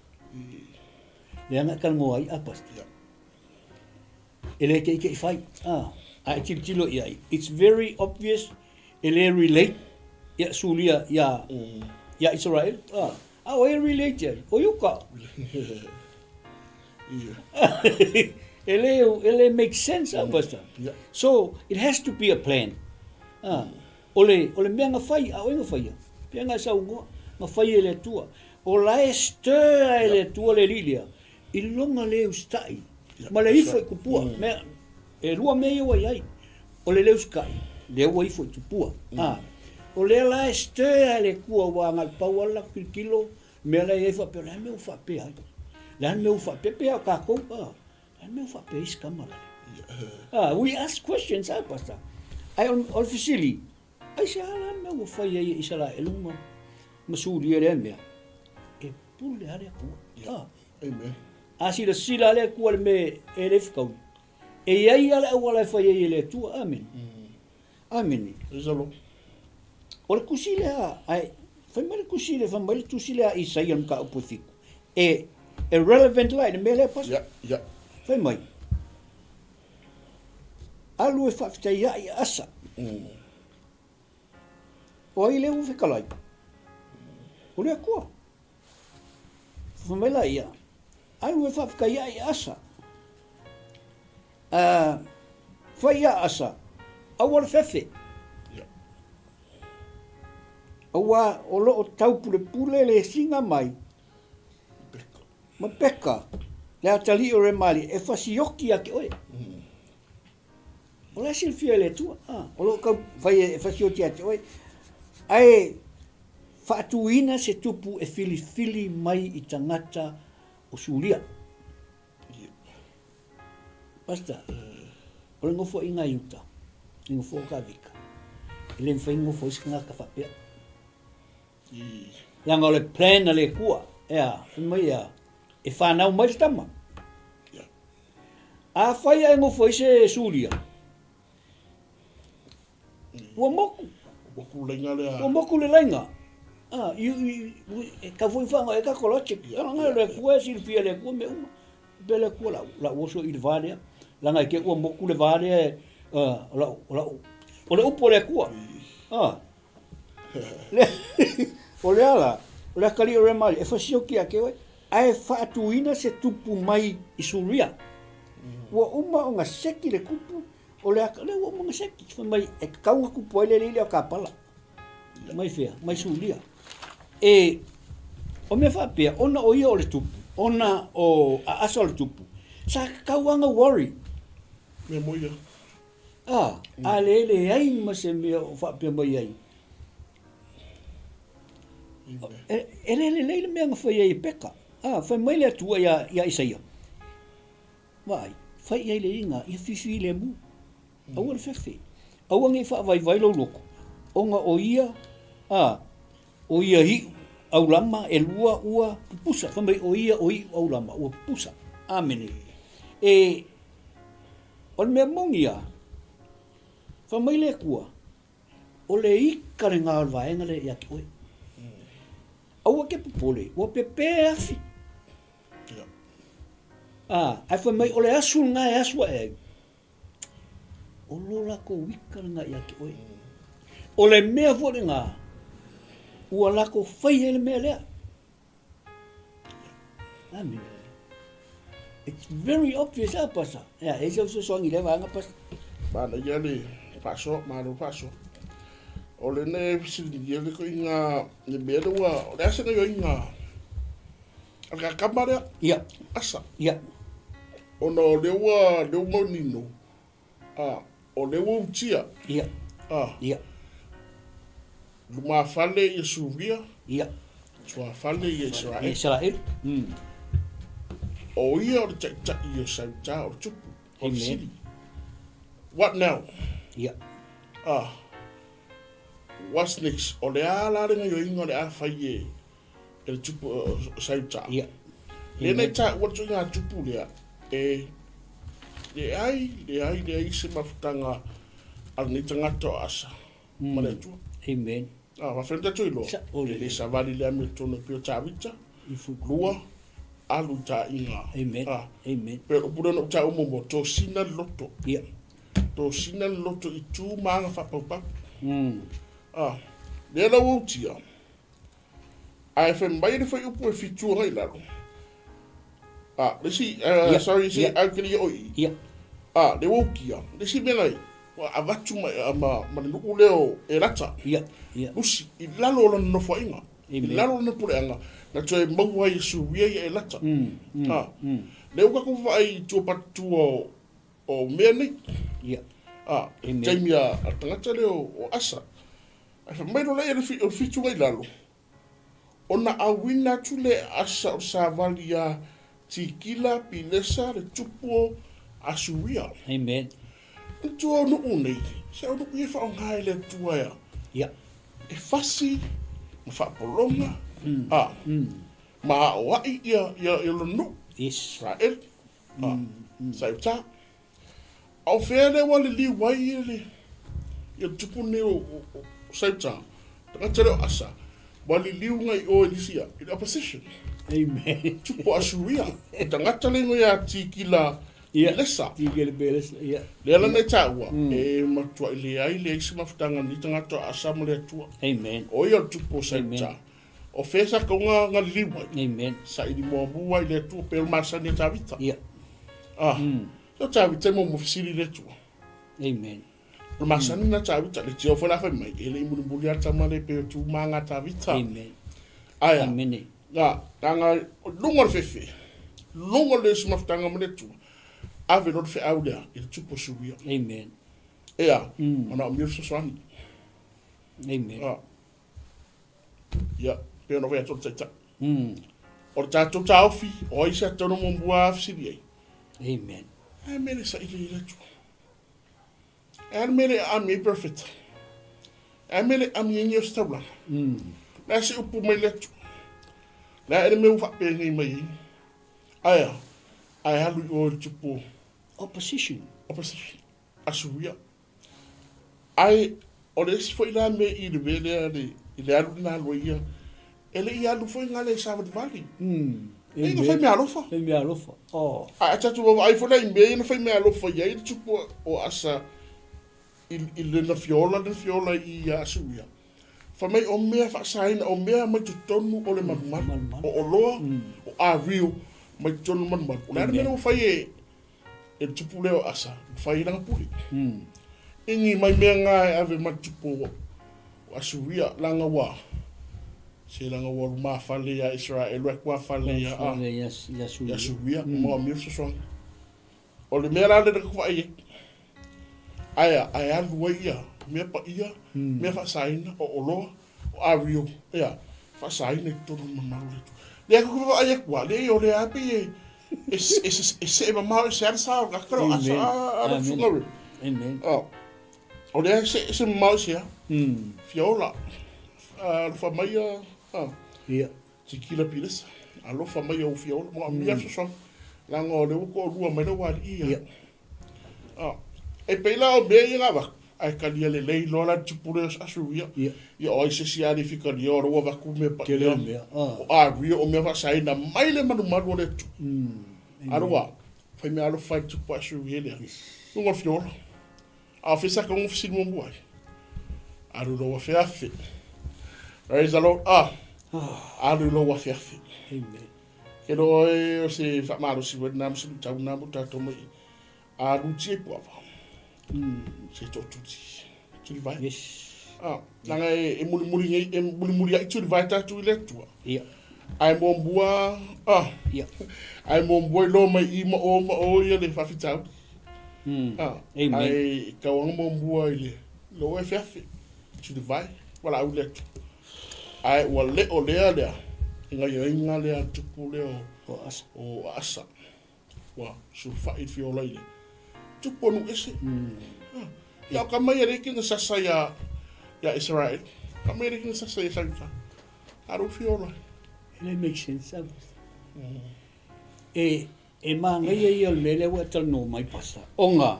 Leaga e talanoa ai a Pastor. E le teitei fai. Ah, a e tilotilo i ai, it's very obvious e le relate ia Suria ia ia Israel. Ah, a o ai e relate ai? O Iuka. E le, e le make sense, ah, Pastor. So, it has to be a plan. Ah, o le, o le mea na fai, a o ai na faia? Pea na e saunoa, na fai e le Atua. O la e stir a e le Atua le alii lea, i lona le usitai, ma le ifo i tupua. Mea, e lua mea ia ua i ai. O le le usitai, lea ua ifo i tupua. Ah, o lea la e stir a e le Atua, ua agai pau lava le latou tilotilo, Mea la e i ai faapea, o le a le mea ua faapea ai? O le a le mea ua faapea? Pei lava o tatou, a, o le a le mea ua faapea ai si tama lale? Ah, we ask questions, ah, Pastor. Ae o, o le fesili, aisea la le mea ua fai ai e Isaraelu ma, ma Suria lea mea? E pule lava le Atua. Ah. Amen. A silasila le Atua i le mea e le fetaui, e i ai lava le auala e fai ai e le Atua. Amene. Amene. Praise the Lord. O le tusi lea, ae fai mai le tusi lea, fai mai le tusi lea a Isaia le mataupu e fitu. E, e relevant la i le mea lea, Pastor? Yeah, yeah. Fai mai, alu e faafetai ai i Asa. O ai lea ua fetalai? O le Atua. Fai mai la ia, alu e faafetai ai i Asa. A fai ia Asa, aua le fefe. Aua o lo o taupulepule le singa mai ma Peka, le atalii o Remalia, e fasioki ia te oe. O la e silafia e le Atua, a, o lo o tau fai e fasioti ia te oe. Ae faatuina se tupu e filifili mai i tagata o Suria. Pastor, o le nofoaiga i uta, i nofoa o Kavika, e le mafai ona nofo ai se tagata faapea. Leaga o le plan a le Atua, e a, fai mai e a, e fanau mai le tama. Afai ae nofo ai se Suria, Ua moku. Ua moku le laina lea. Ua moku le laina. Ah, i, i, e tau foi whaanga e kako logic. Yeah, Langa le kua e silafia le Atua mea uma. Pe le Atua lau, lau oso i le va lea. Langa e te ua moku le va lea, uh, lau, lau, o le upu o le Atua. Ah. Le, o le ala, o le atalii o Remalia, e fasioki ia te oe, ae faatuina se tupu mai i Suria. Ua uma ona seki le tupu, O le aka, lea ua uma ona seki. Fai mai, e tatau ona tupu ai le alii lea o Kapala. Mai fea? Mai Sulia. E, o mea faapea, ona o ia o le tupu, Ona o a Asa o le tupu, sa tatau lava ona worry. Mea moi ia. A, a le leai ma se mea o faapea mai ai. E, e le lelei le mea na fai ai e Peka. A, fai mai le Atua ia, ia Isaia. Vaai, fai i ai le iga, ia fifilemu. Aua le fefe. Aua ne i faavaivai lou loto, ona o ia, a, o ia iʻu aulama elua ua pupusa. Fai mai o ia o iʻu aulama ua pupusa. Amene. E, o le mea moni lava, fai mai le Atua, o le ika lena o le vaega lea ia te oe. Aua ke popole, ua pepe afi. A, ae fai mai o le asu lena e asu ae ai. O lo lakou ika lena ia te oe. O le mea foi lena, ua lakou fai ai le mea lea. Amene. It's very obvious, ah, Pastor. Yeah, e se fesoasoani lea vaega, Pastor. Manaia le faasoa, malo faasoa. O le ne fesiligia le koiga le mea le ua, o le a se gaioiga a le kakama lea. Ia. Asa. Ia. Ona o lea ua, lea ua manino, a, o lea ua utia. Ia. A. Ia. Lumafale ia Suria. Ia. Tuafale ia Israel. Israel. Mm. O ia o le taitai o Sauta o le tupu. O le sili. What now? Ia. Ah. What's next? O le a la le gaioiga o le a fai e e le tupu o Sauta. Ia. Le nei ta ua tu ngā tupu lea e leai, leai, leai se mafutaga a lenei tagata o Asa ma le Atua. Amen. Ah, wa whenua tātou iloa. Sa, o le. E le savali le amiotonu e pei o Tavita. Lua, alu i taaiga. Amen. Ah. Amen. Pe o pule ona ta umo mo tosina le loto. Ia. Tosina le loto i tū ma aga whapaupau. Ah. Lea lau autia. Ae fai mai le fuaiupu e fitu agai i lalo. A, le isi, uh, sorry, isi, au ke le oi. Ia. A, le ukia, le isi mea nai, ua avatu ma, ma, ma le nuu lea o Elata. Ia, ia. Lusi, i lalo o lana nofoaiga. I lalo o lana puleaga, na toe maua ai e Suria ia Elata. A, lea ua tatou vaai i tua patutua o, o mea nei. Ia. A, taimi a, a tagata lea o, o Asa. Ae fai mai loa le o le fituga i lalo, ona auina atu lea e Asa o le savali iā Tikila Pilesa le tupu o Asuria. Amen. Manatua o nuu nei, se o nuu ia e faaaoga e le Atua ea. Ia. E fasi ma faapologa, a, ma aoai ia, ia, ia lona nuu. Yes. Israel. A, sa i uta. A o fea lea ua liliu ai le ia le tupu lenei o Sauta, tagata lea o Asa, ua liliu ngai o i le isi i le opposition. Amen. Tupu o Asuria, o tagata le ingoa ia Tikila Pilesa. Tikila Pilesa, ia. Lea la na taua, e matuai leai leai se mafutaga ni tagata o Asa ma le Atua. Amen. O ia o le tupu o Sauta. O fea sa kauga nga liliu ai? Amen. Saili muamua i le Atua pei o le masani a Tavita. Ia. Ah. O Tavita e muamua fesili i le Atua. Amen. O le masani na Tavita, le tio foi la fai mai, e le i mulimuli a tama le pei o tu ma ngā Tavita. Amen. Aia. Amen. Nga, nga nga, lunga o le fefe, lunga o le isi mafutaga ma le Atua, ave loa le feau lea i le tupu o Suria. Amen. Ea, ona o mea fesoasoani. Amen. Ah. Ia, pei ona fai atu o le Taitai. O le tatou taofi, o ai se ata ona muamua a fesili ai? Amen. E a le mea le saili ai le Atua? E a le mea le aami ai perofeta? E a le mea le aami ai nei o se taulaga? Le a se upu mai le Atua? Le a le mea ua faapenei mai ai? Ae a? Ae alu i o i le tupu o Opposition. Opposition. Asuia. Ae o le isi foi la mea i le mea lea le, i le alu lena alu ai ia, e le i alu foi nga le savalivali. E na fai mea alofa. Fai mea alofa. Oh. A tatou vaavaai foi la i mea ia na fai mea alofa i ai le tupu o Asa i, i lena fiola, lena fiola i Asuria. Fai mai o mea faasaina, o mea mai totonu o le malumalu, o oloa, o ario mai totonu o le malumalu. O le a le mea lea ua fai e, E le tupu lea o Asa, ua fai ai lana pule. Igi mai mea nga e ave ma le tupu o Asuria, langa ua Se leaga ua lumafale ia Isaraelu ae tuafale ia ia Suria, ua maomia le fesoasoani. O le mea la lea na tatou vaai ai, ae a, ae alu ai ia mea paia, mea faasaina, o oloa, o ario, ea, faasaina i totonu o le mamalu o le Atua. Lea tatou te vaavaai atu lava, leai o lea lava pei e, e, e, e see mamao ese lava le sa o le tagata lea o Asa a, a lau susuga Ray. Amen. O lea e see ese mamao ese lava. Fia ola. Alofa mai a, Ia. Sikila Pilesa, alofa mai ou fia ola, moomia fesoasoani. Leaga o lea ua toalua mai lau alii ia. Ah, e pei la o mea ia na avatu, ae talia lelei loa la le tupu lea o Asuria. Ia o ai se isi alii fitalia o lea ua avatu mea paia. Tele mea. O Aria o mea faasaina mai le malumalu o le Atua. Aloa, fai mea alofa i le tupu a Asuria lea. Luga o le fia ola. A o fea sa taunga fesili muamua ai? Alu i lou afeafe. Praise the Lord. Ah, alu i lou afeafe. Amen. Ke loa e o se faamalosi foi lena ma se luitau lena mo tatou mai i. Alu tia i Puava. Se tootuli. Tulivae. Yes. Ah, leaga e, e mulimuli nei, e mulimuliai tulivae tatou i le Atua. Ia. Ae muamua, ah, Ia. ae muamua iloa mai i ma o ma o ia le faafitauli. Ah, Amen. ae tauaga muamua i le lou afeafe, tulivae, valaau i le Atua. Ae ua le o lea lea, e gaioiga lea a le tupu lea o, O Asa. o Asa. Ua sulufai le fiola i le tupu o nuu ese. Ah, ia o ka mai e le kina sasa ia, ia Israel. Ka mai e le kina sasa ia Saluta. A lou fiola. E le make sense a. E, e manaia ia o le mea lea ua e talanoa mai Pastor, ona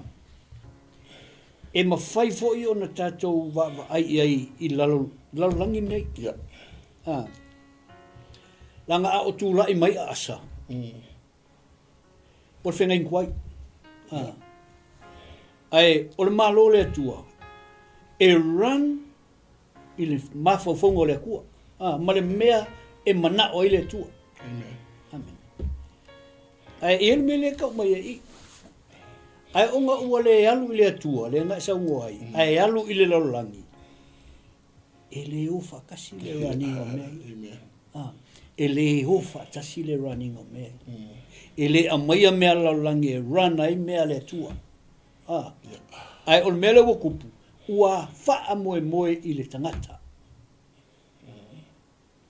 e mafai foi ona tatou vaavaai i ai i lalo, lalolagi nei. Ia. Ah. Leaga a o tulai mai a Asa, o le feagaiga tuai. Ah. Ae o le Malo o le Atua, e run i le mafaufauga o le Atua, ah, ma le mea e manao ai le Atua. Amen. Amen. Ae e i ai le mea lea e tau mai ai i. Ae ona ua le alu i le Atua, lea na e saunoa ai, ae alu i le lalolagi, E le o faatasi le running o mea ia. Ah, e le o faatasi le running o mea ia. E le aumaia mea a le lalolagi e run ai mea a le Atua. Ah, ae o le mea lea ua tupu, ua faamoemoe i le tagata.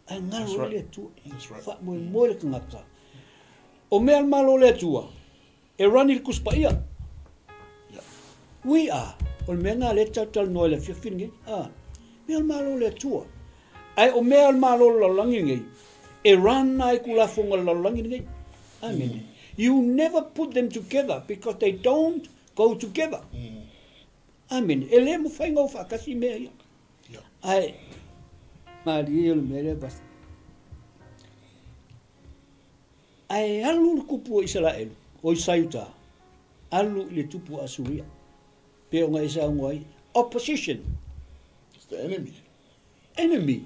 Ae galo ai le Atua. Faamoemoe le tagata. O mea a le Malo o le Atua, E run i le Tusi Paia. We are. O le mea lena lea e talatalanoa i le afiafi lenei. Ah, mea o le Malo o le Atua. Ae o mea o le Malo o le lalolagi lenei, e run ai Tulafono a le lalolagi lenei. Amene. Mm. You never put them together because they don't go together. Mm. Amene. E le mafai ona o faatasi mea ia. Yeah. Ae, malie o le mea lea, Pastor. Ae alu le tupu o Isaraelu, o Isaiuta, alu i le tupu o Asuria, pei ona e saunoa ai, opposition. It's the enemy. Enemy.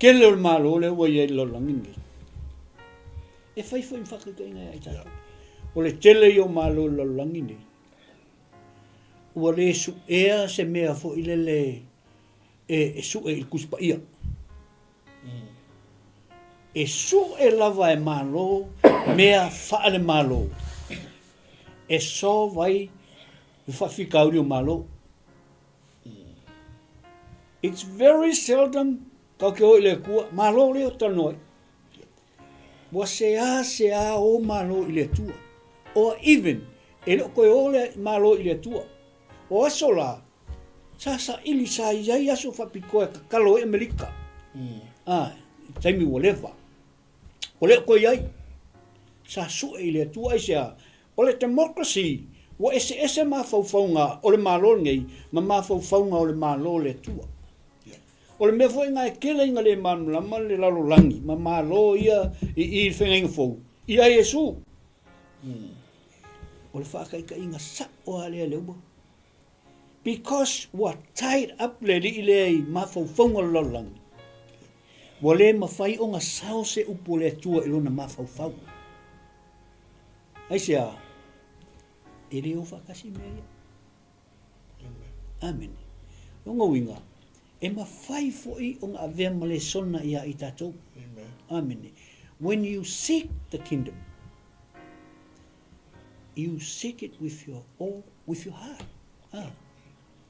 Tele o le Malo lea ua i ai i le lalolagi lenei. E fai foi ma faataitaiga ia i tatou. O le tele ia o Malo i le lalolagi lenei, ua le suea se mea foi lele e, e sue i le Tusi Paia. E sue lava e Malo mea faale-Malo e solve ai le faafitauli o Malo. It's very seldom tatou te o i le Atua, Malo lea ou te talanoa ai. Ua seāseā o Malo i le Atua. Or even, e le o toe o le Malo i le Atua. O aso la, sa saili, sa i ai aso faapitoa e tatalo ai Amerika. Ā, i taimi ua leva. Ua le o toe i ai. Sa sue i le Atua, aisea? O le democracy, ua eseese mafaufauga o le Malo lenei ma mafaufauga o le Malo o le Atua. O le mea foi lena e tele ina le malamalama le lalolagi ma Malo ia i i le Feagaiga Fou, ia Iesu. O le faataitaiga sao lava lea lea ua Because ua tied up le alii lea i mafaufauga o le lalolagi, ua le mafai ona sao se upu a le Atua i lona mafaufau. Aisea? E le o faatasi mea ia. Amene. Lona uiga, E mafai foi ona avea ma lesona ia i tatou. Amen. Amene. When you seek the kingdom, you seek it with your all, with your heart. Ah.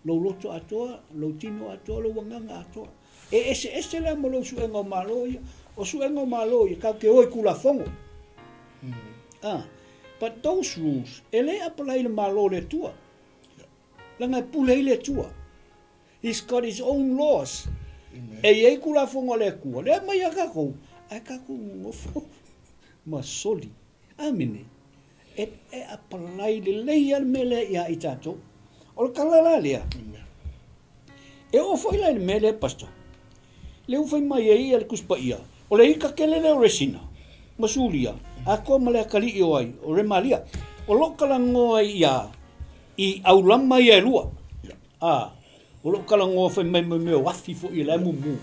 Lou loto atoa, lou tino atoa, lou agaga atoa. E eseese la ma lou suega o Malo ia. O suega o Malo ia, kau ke o i Kulafono. Ah. But those rules, e le apalai le Malo le Atua. Leaga e pule ai le Atua. He's got his own laws. Amen. E i ai Kulafono a le Atua, lea mai a kakou, ae kakou nonofo ma soli. Amene. E, e apalai lelei a le mea lea ia i tatou. O le tala la lea. E oo foi la i le mea lea, Pastor. Lea ua fai mai ai ia le Tusi Paia, o le ika tele lea o Resina ma Suria, atoa ma le atalii o ai, o Remalia. O lo o talanoa ia i aulama ia e lua. A, o lo o talanoa fai mai ma mea o afi foi e la e mumu.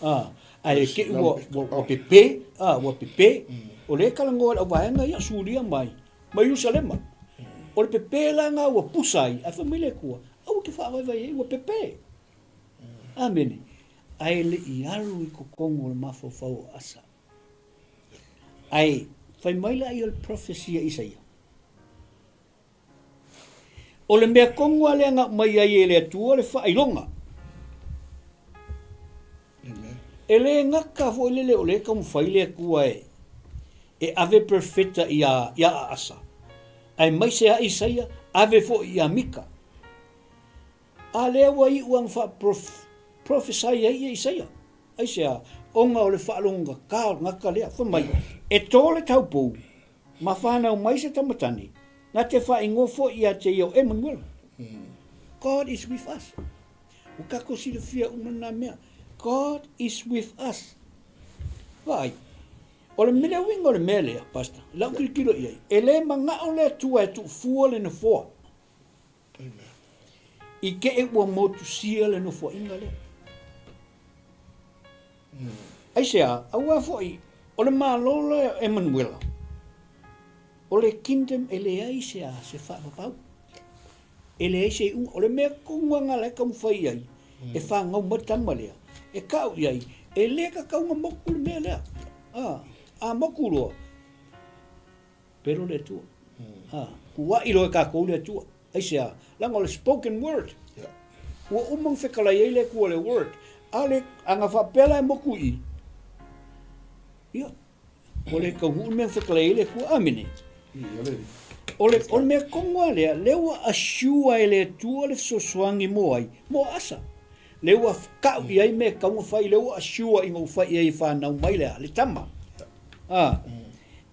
A, ae te i ua, ua, ua pepe, a, ua pepe. O lea e talanoa i le auvaega ia, Suria mai, ma Ierusalema. O le pepe la lena ua pusa ai, ae fai mai le Atua, aua e te faavaivai ai, ua pepe. Amene. Ae le i alu i totonu o le mafaufau o Asa. Ae fai mai laia o le prophecy a Isaia. O le mea tonu lava lea na aumai ai e le Atua le faailoga. E le gata foi lele o lea e taumafai le Atua e, e ave perofeta ia, ia Asa, aemaise a Isaia, ave foi ia Mika. A lea ua iu ana faa-prophesy ai ia Isaia. Aisea? Ona o le faalogogata o le gata lea. Fai mai, e tō le taupou, ma whanau mai se tamatane, na te whaingoa foi ia te ia o Emmanuel. God is with us. Ua tatou silafia uma lena mea. God is with us. Vaai, o le mea uiga o le mea lea, Pastor, i lau tilotilo i ai, e le manao le Atua e tuufua le nofoa. I te i ua motusia le nofoaiga lea. Aisea, aua foi, o le Malo lea o Emanuela, o le kingdom e leai se a, se faavavau. E leai se iuga. O le mea tonu lava lena e taumafai i ai, e fanau mai le tama lea, e tau i ai, e le tatau ona motu le mea lea. A, a motu loa, Pero le Atua. Ha, kuaʻi loa e kākou le Atua. Aisea? Leaga o le spoken word. Yeah. Ua uma ona fetalai ai le Atua le word. A le, a na faapea la e moku i i, ia, ua le taunuu le mea na fetalai ai le Atua. Amene. O le, o le mea tonu lava lea, lea ua assure e le Atua le fesoasoani mo ai? Mo Asa. Lea ua kau i ai mea e tatau ona fai, lea ua assure ina ua fai i ai e fanau mai le a? Le tama. A,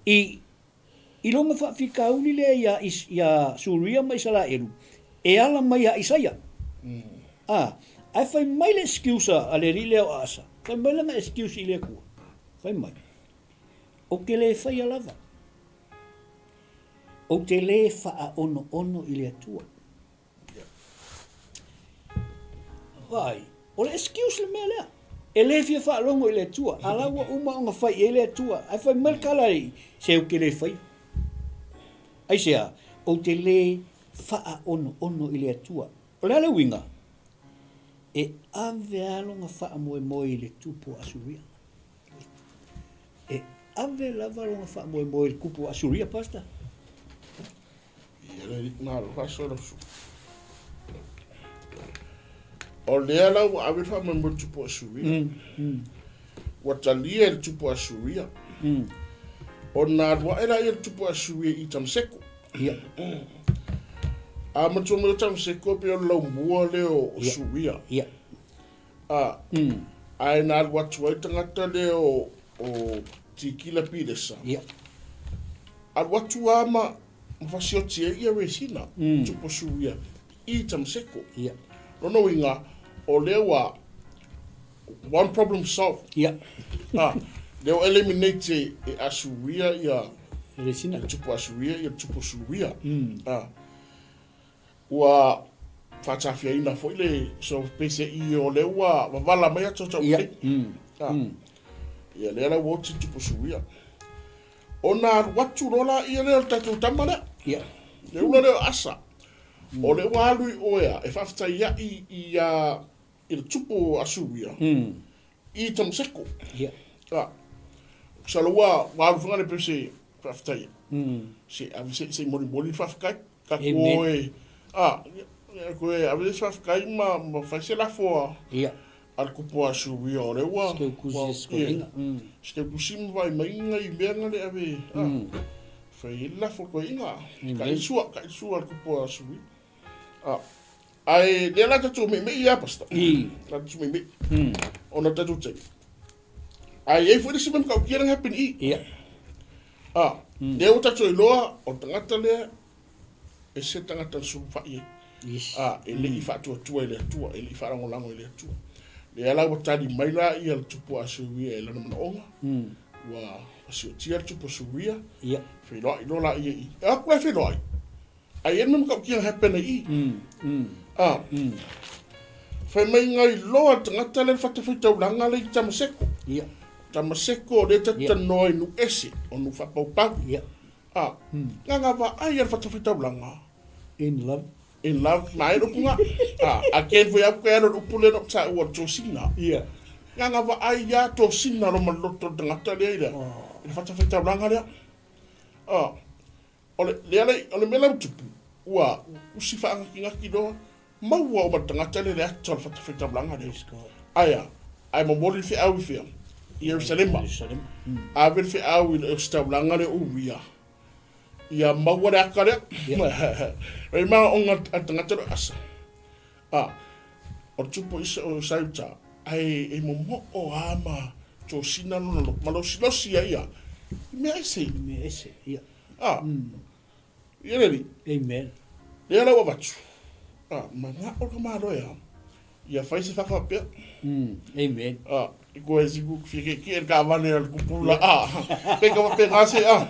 I, i lona faafitauli lea iā, iā Suria ma Isaraelu, e ala mai iā Isaia. A, ae fai mai le excuse a le alii lea o Asa, fai mai lana excuse i le Atua, fai mai, Ou te le faia lava, ou te le faaonoono i le Atua. Vaai, o le excuse le mea lea. E le fia faalogo i le Atua, a la ua uma ona fai i ai le Atua. Ae fai mai le tala i, se ou te le faia. Aisea, ou te le faaonoono i le Atua. O le a le uiga? E ave lava lona faamoemoe i le tupu o Asuria. E ave lava lona faamoemoe i le tupu o Asuria, Pastor. Ia le alii malo faasoa lau susuga. O lea la ua ave le faamoemoe i le tupu o Asuria. Mm, mm. Ua talia e le tupu o Asuria. Mm. Ona alu ae laia le tupu o Asuria i Tamaseko. Ia. Mm. A matua mai o Tamaseko pe o le laumua lea o Ia. Suria. Ia. A, Mm. ae na alu atu ai tagata lea o, o Tikila Pilesa. Ia. Alu atu lava ma ma fasioti ai ia Resina, Mm. tupu Suria, i Tamaseko. Ia. Lona uiga, o lea ua one problem solved. Ia. Ah, lea ua eliminate e, e Asuria ia Resina. le tupu Asuria ia le tupu Suria. Mm. Ah, ua faatafiaina foi le so peiseai o lea ua wavala mai atu tau Ia. nei. Mm. Ah. Mm. Ia lea la ua oti tupu Suria. Ona alu atu loa laia lea o le tatou tama lea. Ia. Le ula lea o Asa. O lea ua alu i oe a, e faafetai ai i a i le tupu o Asuria i Tamaseko. Ia. A, masalo ua ua alu foi le pe se faafetai. Se ave se se molimoli le faafetai. Ka Amen. koe a ia koe ave se faafetai ma ma fai se lafo a Ia. a le kupu a Asuria o lea ua Se teukusi ua se sikolinga. ia, se teukusi ma vaai mai ngai mea nga le ave a fai ai le lafo koe inga. Ka Amen. i sua ka i sua le kupu a Asuria. A Ae lea la tatou meimei ia pastor. La tatou meimei. Ona tatou taimi. Ae i ai foi le isi mea matautia lea na happen i. Ia. A, lea ua tatou iloa o le tagata lea e se tagata na sulufai ai. Yes. A, e le i faatuatua i le Atua, e le i faalagolago i le Atua. Lea la ua tali mai la ia le tupu a Suria i lona manaoga. Ua siotia le tupu a Suria. Ia. Feiloai loa laia i. E o atu la e feiloai. Ai e mea matautia na happen ai i. A. Fai mai ngai loa le tagata lea le fatafaitaulaga lea i Tamaseko. Ia. Tamaseko lea ta tanoa i nuu ese, o nuu faapaupau. Ia. A. Nga vaai a le fatafaitaulaga. In love. In love, ma e le upu nga. A, again foi au ke alo le upu lea na ou taua o le tosina. Ia. Nga nga vaai ia tosina lo ma le loto o le tagata lea i le, i le fatafaitaulaga lea. A. O le, lea le, o le mea la ua tupu, ua usi faagatigati loa, maua uma le tagata lea i le ata o le fatafaitaulaga lea. Ae a? Ae momoli le feau i fea? I Ierusalema. Ave le feau i le ositaulaga lea o Uria, ia maua le ata lea. E manaoga a le tagata lea o Asa. A, o le tupu o Isa, o Sauta, ae e momoo lava ma tosina lona loto, ma losilosi ai ia i mea ese. I mea ese, ia. A, ia le alii. Amen. Lea la ua avatu, a, manao le tamaloa e a, ia fai se faka faapea. Amen. A, i koe siku fia keke'e le taavale a le kupula, a, pe ka faapena se, a,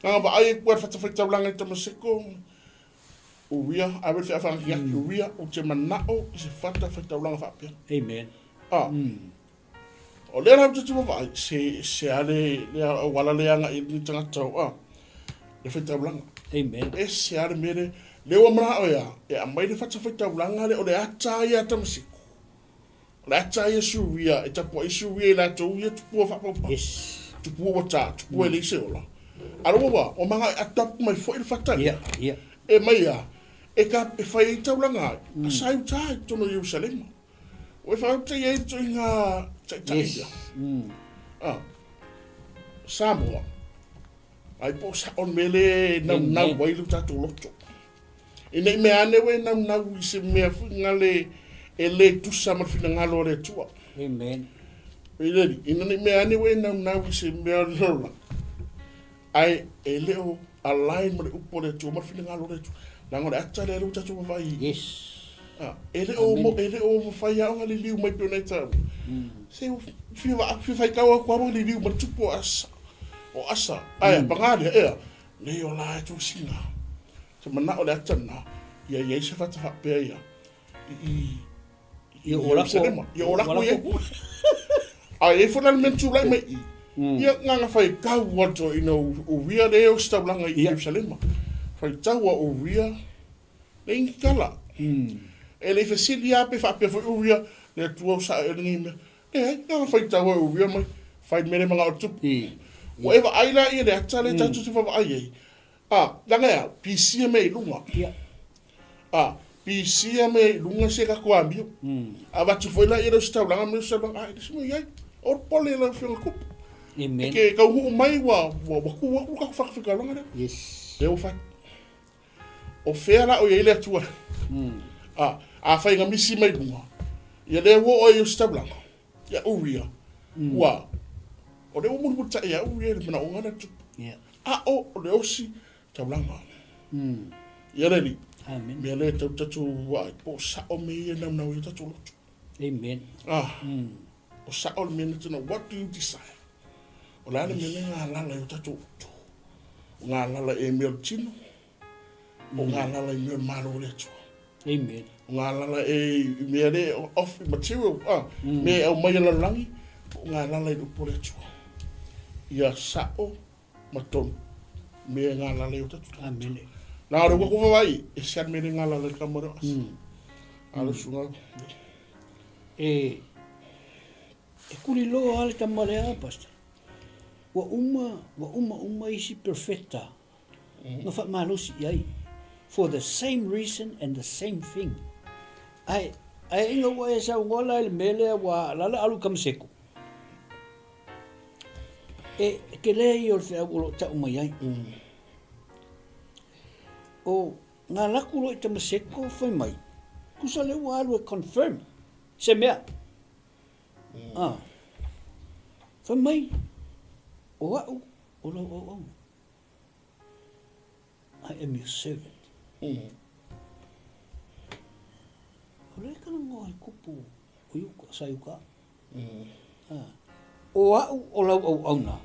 na vaai ai koe le fatafaitaulaga i Tamaseko, Uia, ave le feafaagaki atu, uia, ou te manao i se fatafaitaulaga faapea. Amen. A, O lea la ou te tino vaai, se, se a le, le auala le agai i ni tagata o, a, le faitaulaga. Amen. E se a le mea le, le ua manao e a, e aumai le fatafaitaulaga lea, o le ata ia a Tamasiko. O le ata ia Suria, e tapuai Suria i latou ia tupua faapaupau. Yes. Tupua ua ta, tupua e leai se ola. A o le ua, ua manao e adopt mai foi le fata lea. Yeah, yeah. E mai a, e ka, e fai ai taulaga ai, a sa i uta i totonu o Ierusalema. Ua whakauta i ai i ngā taitai Yes. ia. Ah. Samoa. Ai po sa on mele nau nau ai le tatou loto. E nei mea ane we nau nau i se mea ngale e le tusa ma le finagalo a le Atua. Amen. E le ina nei mea ane we nau nau i se mea lola. Ae e le o align ma le upu a le Atua ma le finagalo o le Atua. Leaga o le ata lea lea ua tatou vaavaai i. Yes. A, e le o, mo, e le o mafai lava ona liliu mai pei ona e taua. Se ua fia va, fia faitau atu lava liliu ma le tupu o Asa. O Asa, ae a paga lea, ea, nei o la e tosina. Se manao le ata lena, ia i ai se fata faapea ia, i, i, Ia o lako. Ia o lako ia. A e foi la le mea na tulai mai i. Ia nganga faitau a to ina Uria le o se taulaga i Ierusalema. Faitau a Uria le ingi tala. E le i fesili lava pe faapea foi Uria le Atua o sao ea lenei mea. Leai, nganga faitau a Uria mai fai le mea le manao o le tupu. Ua e vaai la ia le ata lea tatou te vaavaai ai. A, leaga e a, pisia mea i luga. Ia. A, pisia mea i luga se tatou amio. Avatu foi la ia le ositaulaga ma le ositaulaga, a, e le isi mea i ai. O le pole lau Afioga Kupu. Amen. E ke taunuu mai ua, ua, ua tu atu le tatou fatafaitaulaga lea. Yes. Lea ua fai. O fea la o i ai le Atua? A, afai na misi mai luga, ia lea ua oo ai i ositaulaga, ia Uria, ua, o lea ua mulimulitai ia Uria i le manaoga lea tupu. Yeah. A o, o le osi taulaga. Ia le alii. Amen. Mea lea e tau tatou vaai, po o sao mea ia e naunau ai o tatou loto. Amen. Ah, o sao le mea na tana, what do you desire? O le a le mea lea galala i o tatou utu? O galala e mea o le tino, o galala i mea o le Malo o le Atua. Amen. O galala e i mea le off i material, ah, mea e aumai e lalolagi, po o galala i le upu o le Atua. Ia sao ma tonu mea e galala i o tatou tagata. Amen. Na o le ua ku vaai, e se mea le galala i le tama o le asa. A le susuga. E, e kuliloa lava le tama lea, Pastor. Ua uma, ua uma uma isi perfeta na faamalosi i ai for the same reason and the same thing. Ae, ae ina ua e saunoa la i le mea lea ua lala alu i Kamaseko, e, e tele ia o le feau o lo o tau mai ai. O ngā laku loa i Tamaseko fai mai, tusa lea ua alu e confirm se mea. Ah. Fai mai, o au, o lau auauna. I am your servant. Mm. O lea ka langoa i kupu o iuka, sa iuka. Mm. Ah. O au o lau auauna,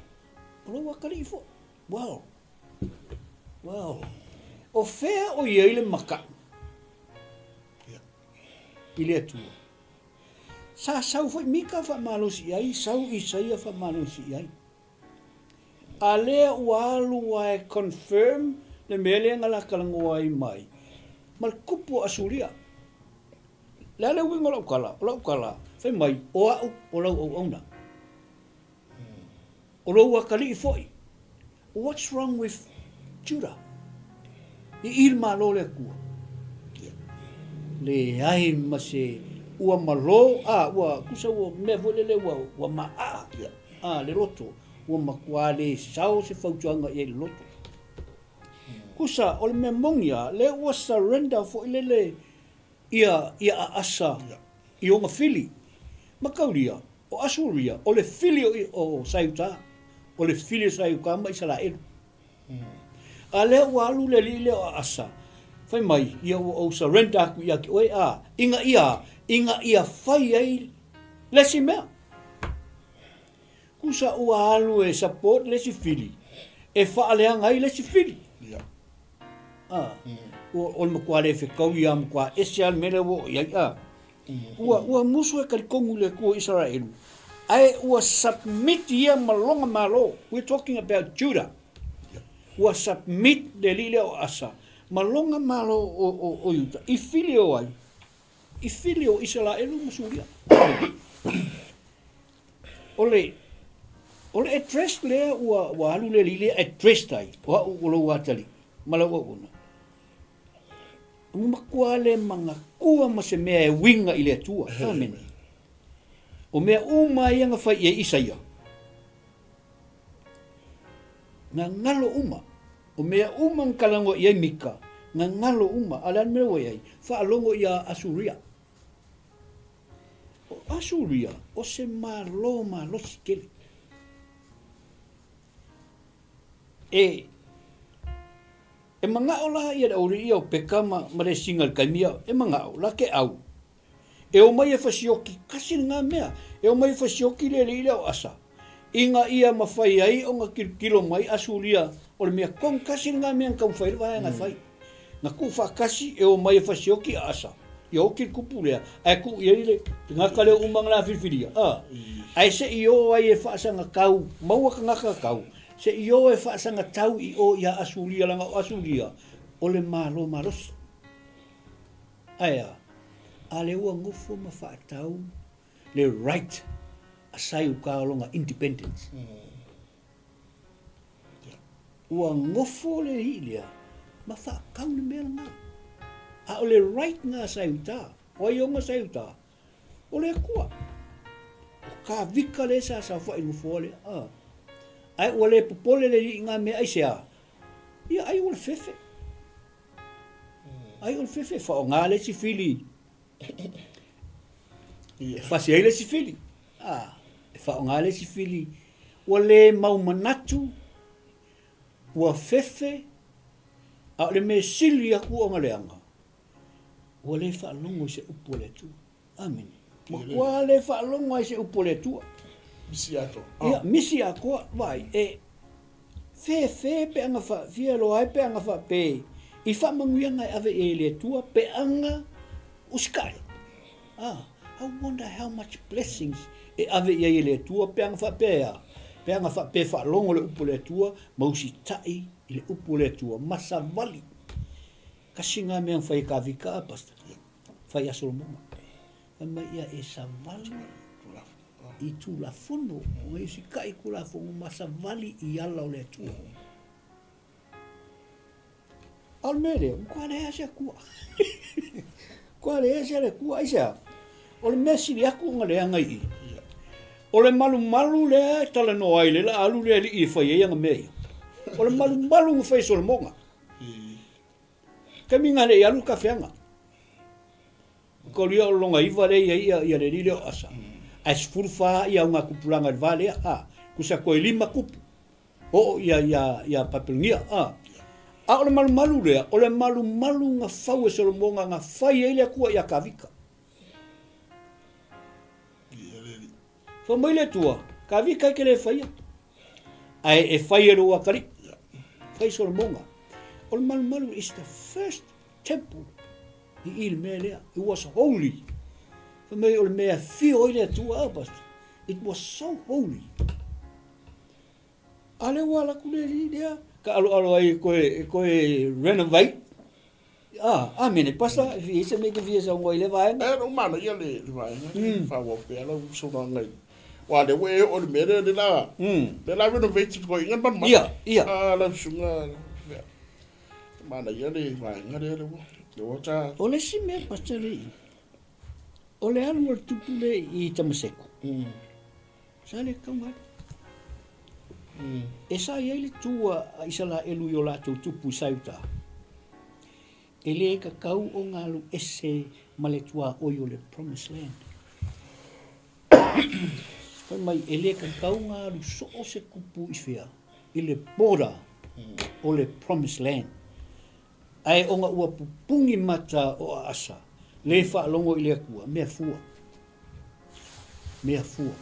o lau akalii foʻi. Well, well, o fea o i ai le makaʻu i le Atua? Sa sau foi Mika faamalosi i ai, sau Isaia faamalosi i ai. A lea ua alu a e confirm le mea lea na la talanoa ai mai ma le kupu o Asuria. Le a le uiga o lau tala? O lau tala, fai mai, o au o lau auauna. O lou atalii foi. What's wrong with Judah? I i le Malo o le Atua. Leai ma se ua malo, a, ua, tusa ua mea foi lele ua, ua maaa, a, le loto, ua matua le sao se fautuaga i ai le loto. Tusa, o le mea moni a, lea ua surrender foi lele ia, ia Aasa i ona fili. Mataulia, o Asuria, o le fili o, o Saiuta, o le fili o Saiuta ma Isaraelu. A lea ua alu le alii lea o Aasa, fai mai, ia ua ou surrender atu ia te oe, a, ina ia, ina ia fai ai le isi mea. Tusa ua alu e support le isi fili, e faaleaga ai le isi fili. Yeah. A, ua, o le matua le fetau ia, matua ese lava le mea lea ua oo i ai, a. Ua, ua musu e talitonu i le Atua o Isaraelu, ae ua submit ia ma lona malo. We're talking about Judah. Ua submit le alii lea o Asa ma lona malo o, o, o Iuta i fili o ai? I fili o Isaraelu ma Suria. O le, o le address lea ua, ua alu le alii lea address ai, o au o lou atalii ma lau auauna. Ua matua le manatua ma se mea e uiga i le Atua. Amene. O mea uma ia na fai i ai Isaia, na galo uma. O mea uma na talanoa i ai Mika, na galo uma. A o le a le mea ua i ai? Faalogo ia Asuria. O Asuria, o se malo malosi tele. E E manao la ia le aulii ia o Peka ma, ma Lesinga i le taimi ia, e manao la ke au. E omai e fasioki, kasi lena mea, e omai e fasioki le alii lea o Asa, ina ia mafai ai ona kilokilo mai Asuria o le mea tonu kasi lena mea na taumafai ai le vaega e fai. Na tuufaatasi e omai e fasioki a Asa, ia oti le kupu lea, ae tuu i ai le tagata lea uma na la filifilia, a, ae se i o ai e faasagatau, maua tagata tau, Se i o e faasagatau i o iā Asuria, leaga o Asuria o le Malo malosi. Ae a? A lea ua nofo ma faatau le right a Saiuka o lona independence. Ua nofo le alii lea ma faatau le mea lena. A o le right na a Saiuta, o ai ona Saiuta? O le Atua. O Kāvika lea sa saofai i le nofoa lea. A. Ae ua le popole le alii i ngā mea aisea? Ia ai ua le fefe. Ai o le fefe, whaonga le isi fili. E whasi ai le isi fili. A, e whaonga le isi fili. Ua le mau manatu, ua fefe, a o le mea sili aku ona leaga, Ua le faalogo i se upu a le Atua. Amene. Matua le faalogo ai se upu a le Atua. Misi atoa. Ia, misi atoa, vaai, e fefe pe aga fa, fia loa ai pe aga faape i faamanuiaga e ave i ai e le Atua pe aga usikai. Ah, I wonder how much blessings e ave i ai e le Atua pe aga faapea e a? Pe aga faapea e faalogo le upu a le Atua ma usitai i le upu a le Atua ma savali. Kasi ngā mea fai e Kavika a, Pastor. Fai a Solomona. Fai mai ia e savali i Tulafono, o e usitai i Tulafono ma savali i ala o le Atua. A o le mea lea, ua leai lava se Atua. Ua leai se Atua, aisea? O le mea sili atu ona leaga i i, o le malumalu lea e talanoa ai, lea o le a alu le alii e fai ai ana mea ia. O le malumalu na fai e Solomona. Taimi na le i alu le tafeaga. Kolia o lona iva lea i ai ia le alii lea o Asa. Ae 14 ia augatupulaga i le va lea, a, tusa toe lima tupu. Oo ia ia ia Papelonia, a. A o le malumalu lea, o le malumalu na fau e Solomona na fai ai le Atua ia Kavita. Fai mai le Atua, Kavita e te le faia, ae e fai e lou atalii. Fai Solomona. O le malumalu is the first temple i i le mea lea. It was holy. Fai mai o le mea e afio ai le Atua, ah, pastor. It was so holy. A lea ua alu atu le alii lea, taaloalo ai e toe, e toe renovate. Ah, amene, pastor, e fia se mea e te fia saunoa i lea vaega. E, o manaia le, le vaega, mm. faaauau pea lau saunoaga i Aua lea ua e oo i le mea lea, lea la, mm. lea la renovate koe inga malumalu. Ia, ia. Ah, lau susuga, manaia le vaega lea, lea ua, lea ua ta... O le isi mea, pastor, le, o le alu o le tupu lea i Tamaseko. Mm. Sa le tatau ona alu. E sa i ai le tu a Isaraelu i o latou tupu i Saiuta, e le tatau ona alu ese ma le tuaoi o le Promised Land. Fai mai, e le tatau ona alu soo se tupu i fea, i le border o le Promised Land. Ae ona ua pupuni mata o Aasa, le faalogo i le Atua, mea fua. Mea fua.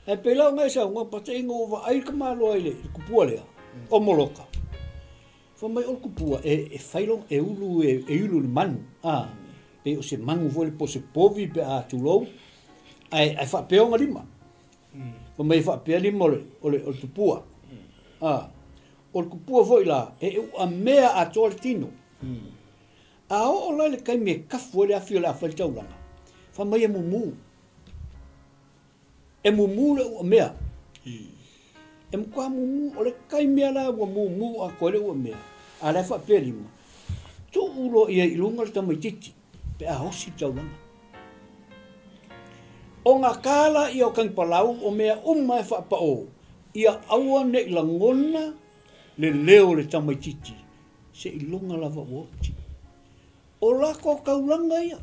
Ae pei la ona e saunoa pata ina ua vaai le tamaloa i le kupua lea, o Moloka. Fai mai o le kupua e, e fai lona, e ulu, e, e ulu le manu. A, pei o se manu foi le po o se povi pe a tulou, ae, ae faapea ona lima. Fai mai e faapea lima o le, o le, o le tupua. A, o le kupua foi la, e uamea atoa le tino. A oo la i le taimi e kafu ai le afi o le a fai le taulaga, fai mai e mumu. E mumu le uamea. E matua mumu, o le taimi lava la ua mumu atoa ai le uamea, a la e faapea lima, tuu loa i ai i luga le tamaitiiti pe a osi le taulaga. O ngā kāla ia o Tanipalau o mea uma e faapao, ia aua ne i lagona le leo o le tamaitiiti Seiloga lava ua oti. O lako taulaga ia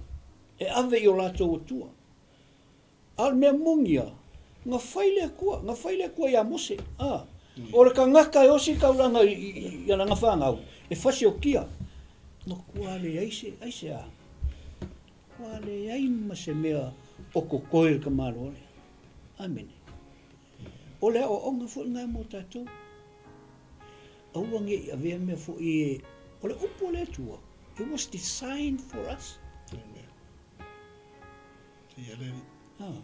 e ave i o latou atua. A o le mea moni ia, na fai le Atua, na fai le Atua iā Mose, a, o le tagata e osi taulaga i, i, i ana fanau, e fasiokia. Matua leai se, aisea? Matua leai ma se mea o totoe le tamaloa lea. Amene. O le aoaoga foi lena mo tatou. Aua ne i avea mea foi e, o le upu a le Atua, it was designed for us. Amen. Ia le Alii. Ah.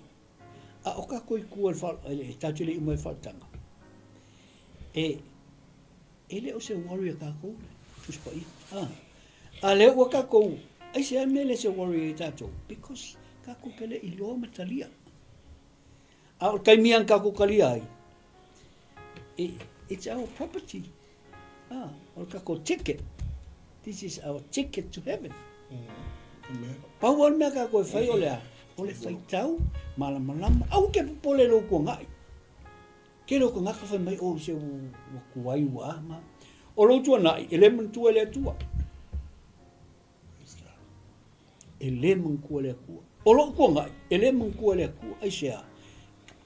A o kākou i tua i le wha, e tātou te le i uma i le whaataga, e, e le o se worry a kākou, Tusi Paia. Ah. A lea ua kākou, aisea mea le se worry ai tātou? Because kākou ke le i loa ma talia. A o le taimi a na tātou talia ai, e, it's our property. Ah, o le kākou ticket. This is our ticket to heaven. Mm. Pau o le mea kākou e fai o le a, o le faitau, malamalama, aua ke popole i lou tuanai. Tele o tagata fai mai, oh, se ua tuai ua a ma. O lou tuanai, e le manatua e le Atua. E le manatua e le Atua. O lou tuanai, e le manatua e le Atua. Aisea?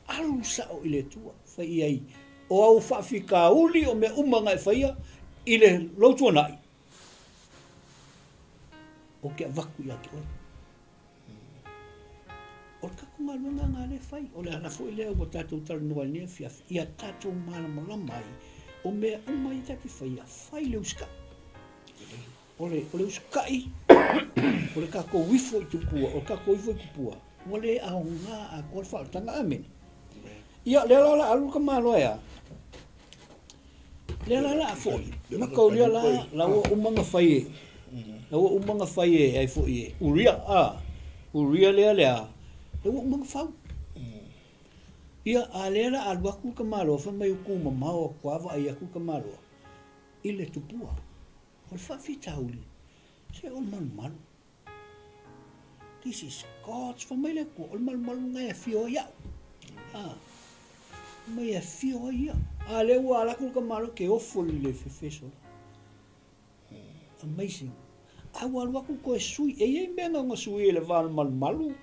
Alu sao i le Atua. Fai i ai, o au faafitauli o mea uma na e faia i le lou tuanai, ou te avatu ia te oe. O le tatou galuega lena lea e fai. O le ala foi lea ua tatou talanoa ai i lenei afiafi, ia tatou malamalama ai, o mea uma ia tatou te faia, fai le usikai. O le, o le usikai, o le tatou ifo i tupua, o le tatou ifo i tupua, ua le aoga atoa le faaolataga. Amene. Ia, lea la o le a alu le tamaloa e a? Lea la o le a foi. Mataulia la, la ua uma ona fai e, la ua uma ona fai e ai foi e Uria, a. Uria lea le a, lea ua uma ona fau. Ia, a lea la alu atu le tamaloa, fai mai ua tumamao atu lava vaai atu le tamaloa i le tupua. O le faafitauli, se o le malumalu. This is God's, fai mai le Atua, o le malumalu lena e afio ai au. Ah, fai mai e afio ai ia. A lea ua alu atu le tamaloa ke ofo i le fefeso. Amazing. A ua alu atu toe sui, e i ai mea na ona sui e le va o le malumalu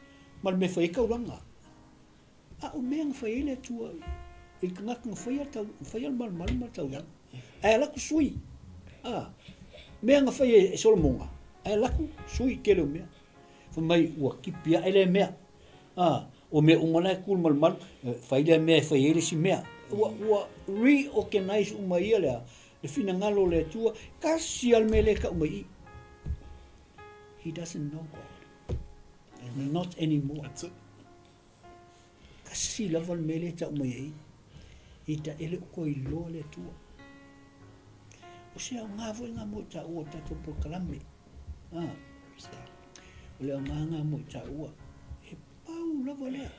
ma le mea e fai ai taulaga. A o mea na fai ai le Atua i le tagata na faia tau, faia le malumalu ma le taulaga. Ae alu atu sui. A, mea na fai e Solomona, ae alu atu sui tele o mea. Fai mai ua tipi ae lea mea. A, o mea uma la e tu i le malumalu, fai lea mea e fai ai le isi mea. Ua, ua reorganize uma ia lea, le finagalo o le Atua, tasi lava le mea lea e tau mai i i. He doesn't know God. Amen. Not anymore. That's it. Tasi lava le mea lea e tau mai ai, i ta e le o toe iloa le Atua. O se aoga foi ngā mo i tāua o tātou polokalame. Ah. O le aoga ngā mo i tāua. E pau lava lea.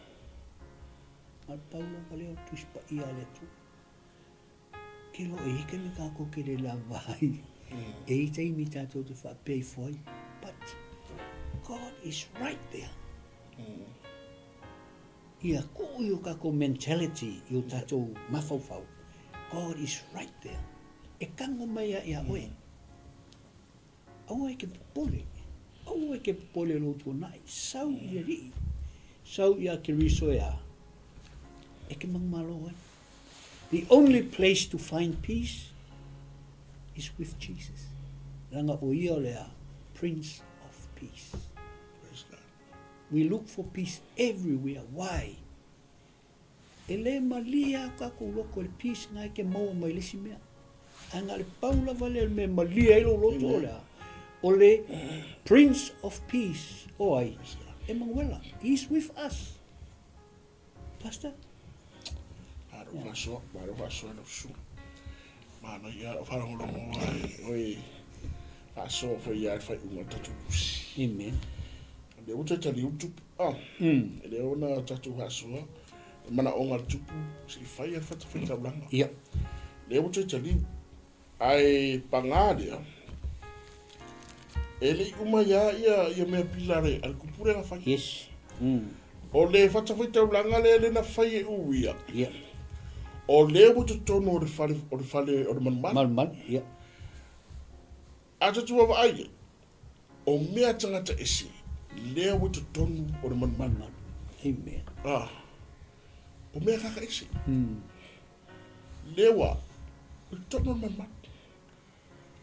A pau lava lea o Tusi Paia a le Atua. Ke loa e ike me kākou ke le lava ai. E i taimi tātou te whaapea ifo ai. But God is right there. Ia kuu i o kākou mentality, i o tātou mafaufau. God is right there. E kango mai a ia oe. Aua e ke popole, aua e ke popole lou tuanai, sau i le Alii, sau ia Keriso e a, e ke manumalo ai. The only place to find peace is with Jesus. Leaga o ia o le a, Prince of Peace. Praise God. We look for peace everywhere. Why? E le malie a kakou loko i le peace na e ke maua mai le isi mea. Ae na o le pau lava lea o le mea e malie ai lou loto o le a? O le Prince of Peace o ai? Emanuela. He is with us. Pastor? Malo faasoa, malo faasoa lau susuga. Manaia lau faalogologo ai oe faasoa foi ia le faaiuga o le tatou tusi. Amen. Lea ua toe taliu le tupu. Ah, e le ona tatou faasoa le manaoga o le tupu se i fai a le fatafaitaulaga. Ia. Lea ua toe taliu. Ae pagā lea, e le i uma ia ia, ia mea pila a le, a le tupu lea na fai. Yes. O le fatafaitaulaga lea lea na fai e Uia. Ia. O lea ua totonu o le fale, o le fale o le malumalu. Malumalu, ia. A tatou vaavaai i ai, o mea tagata ese, lea ua i totonu o le malumalu. Amen. Ah, o mea kaka ese. Lea ua i totonu o le malumalu.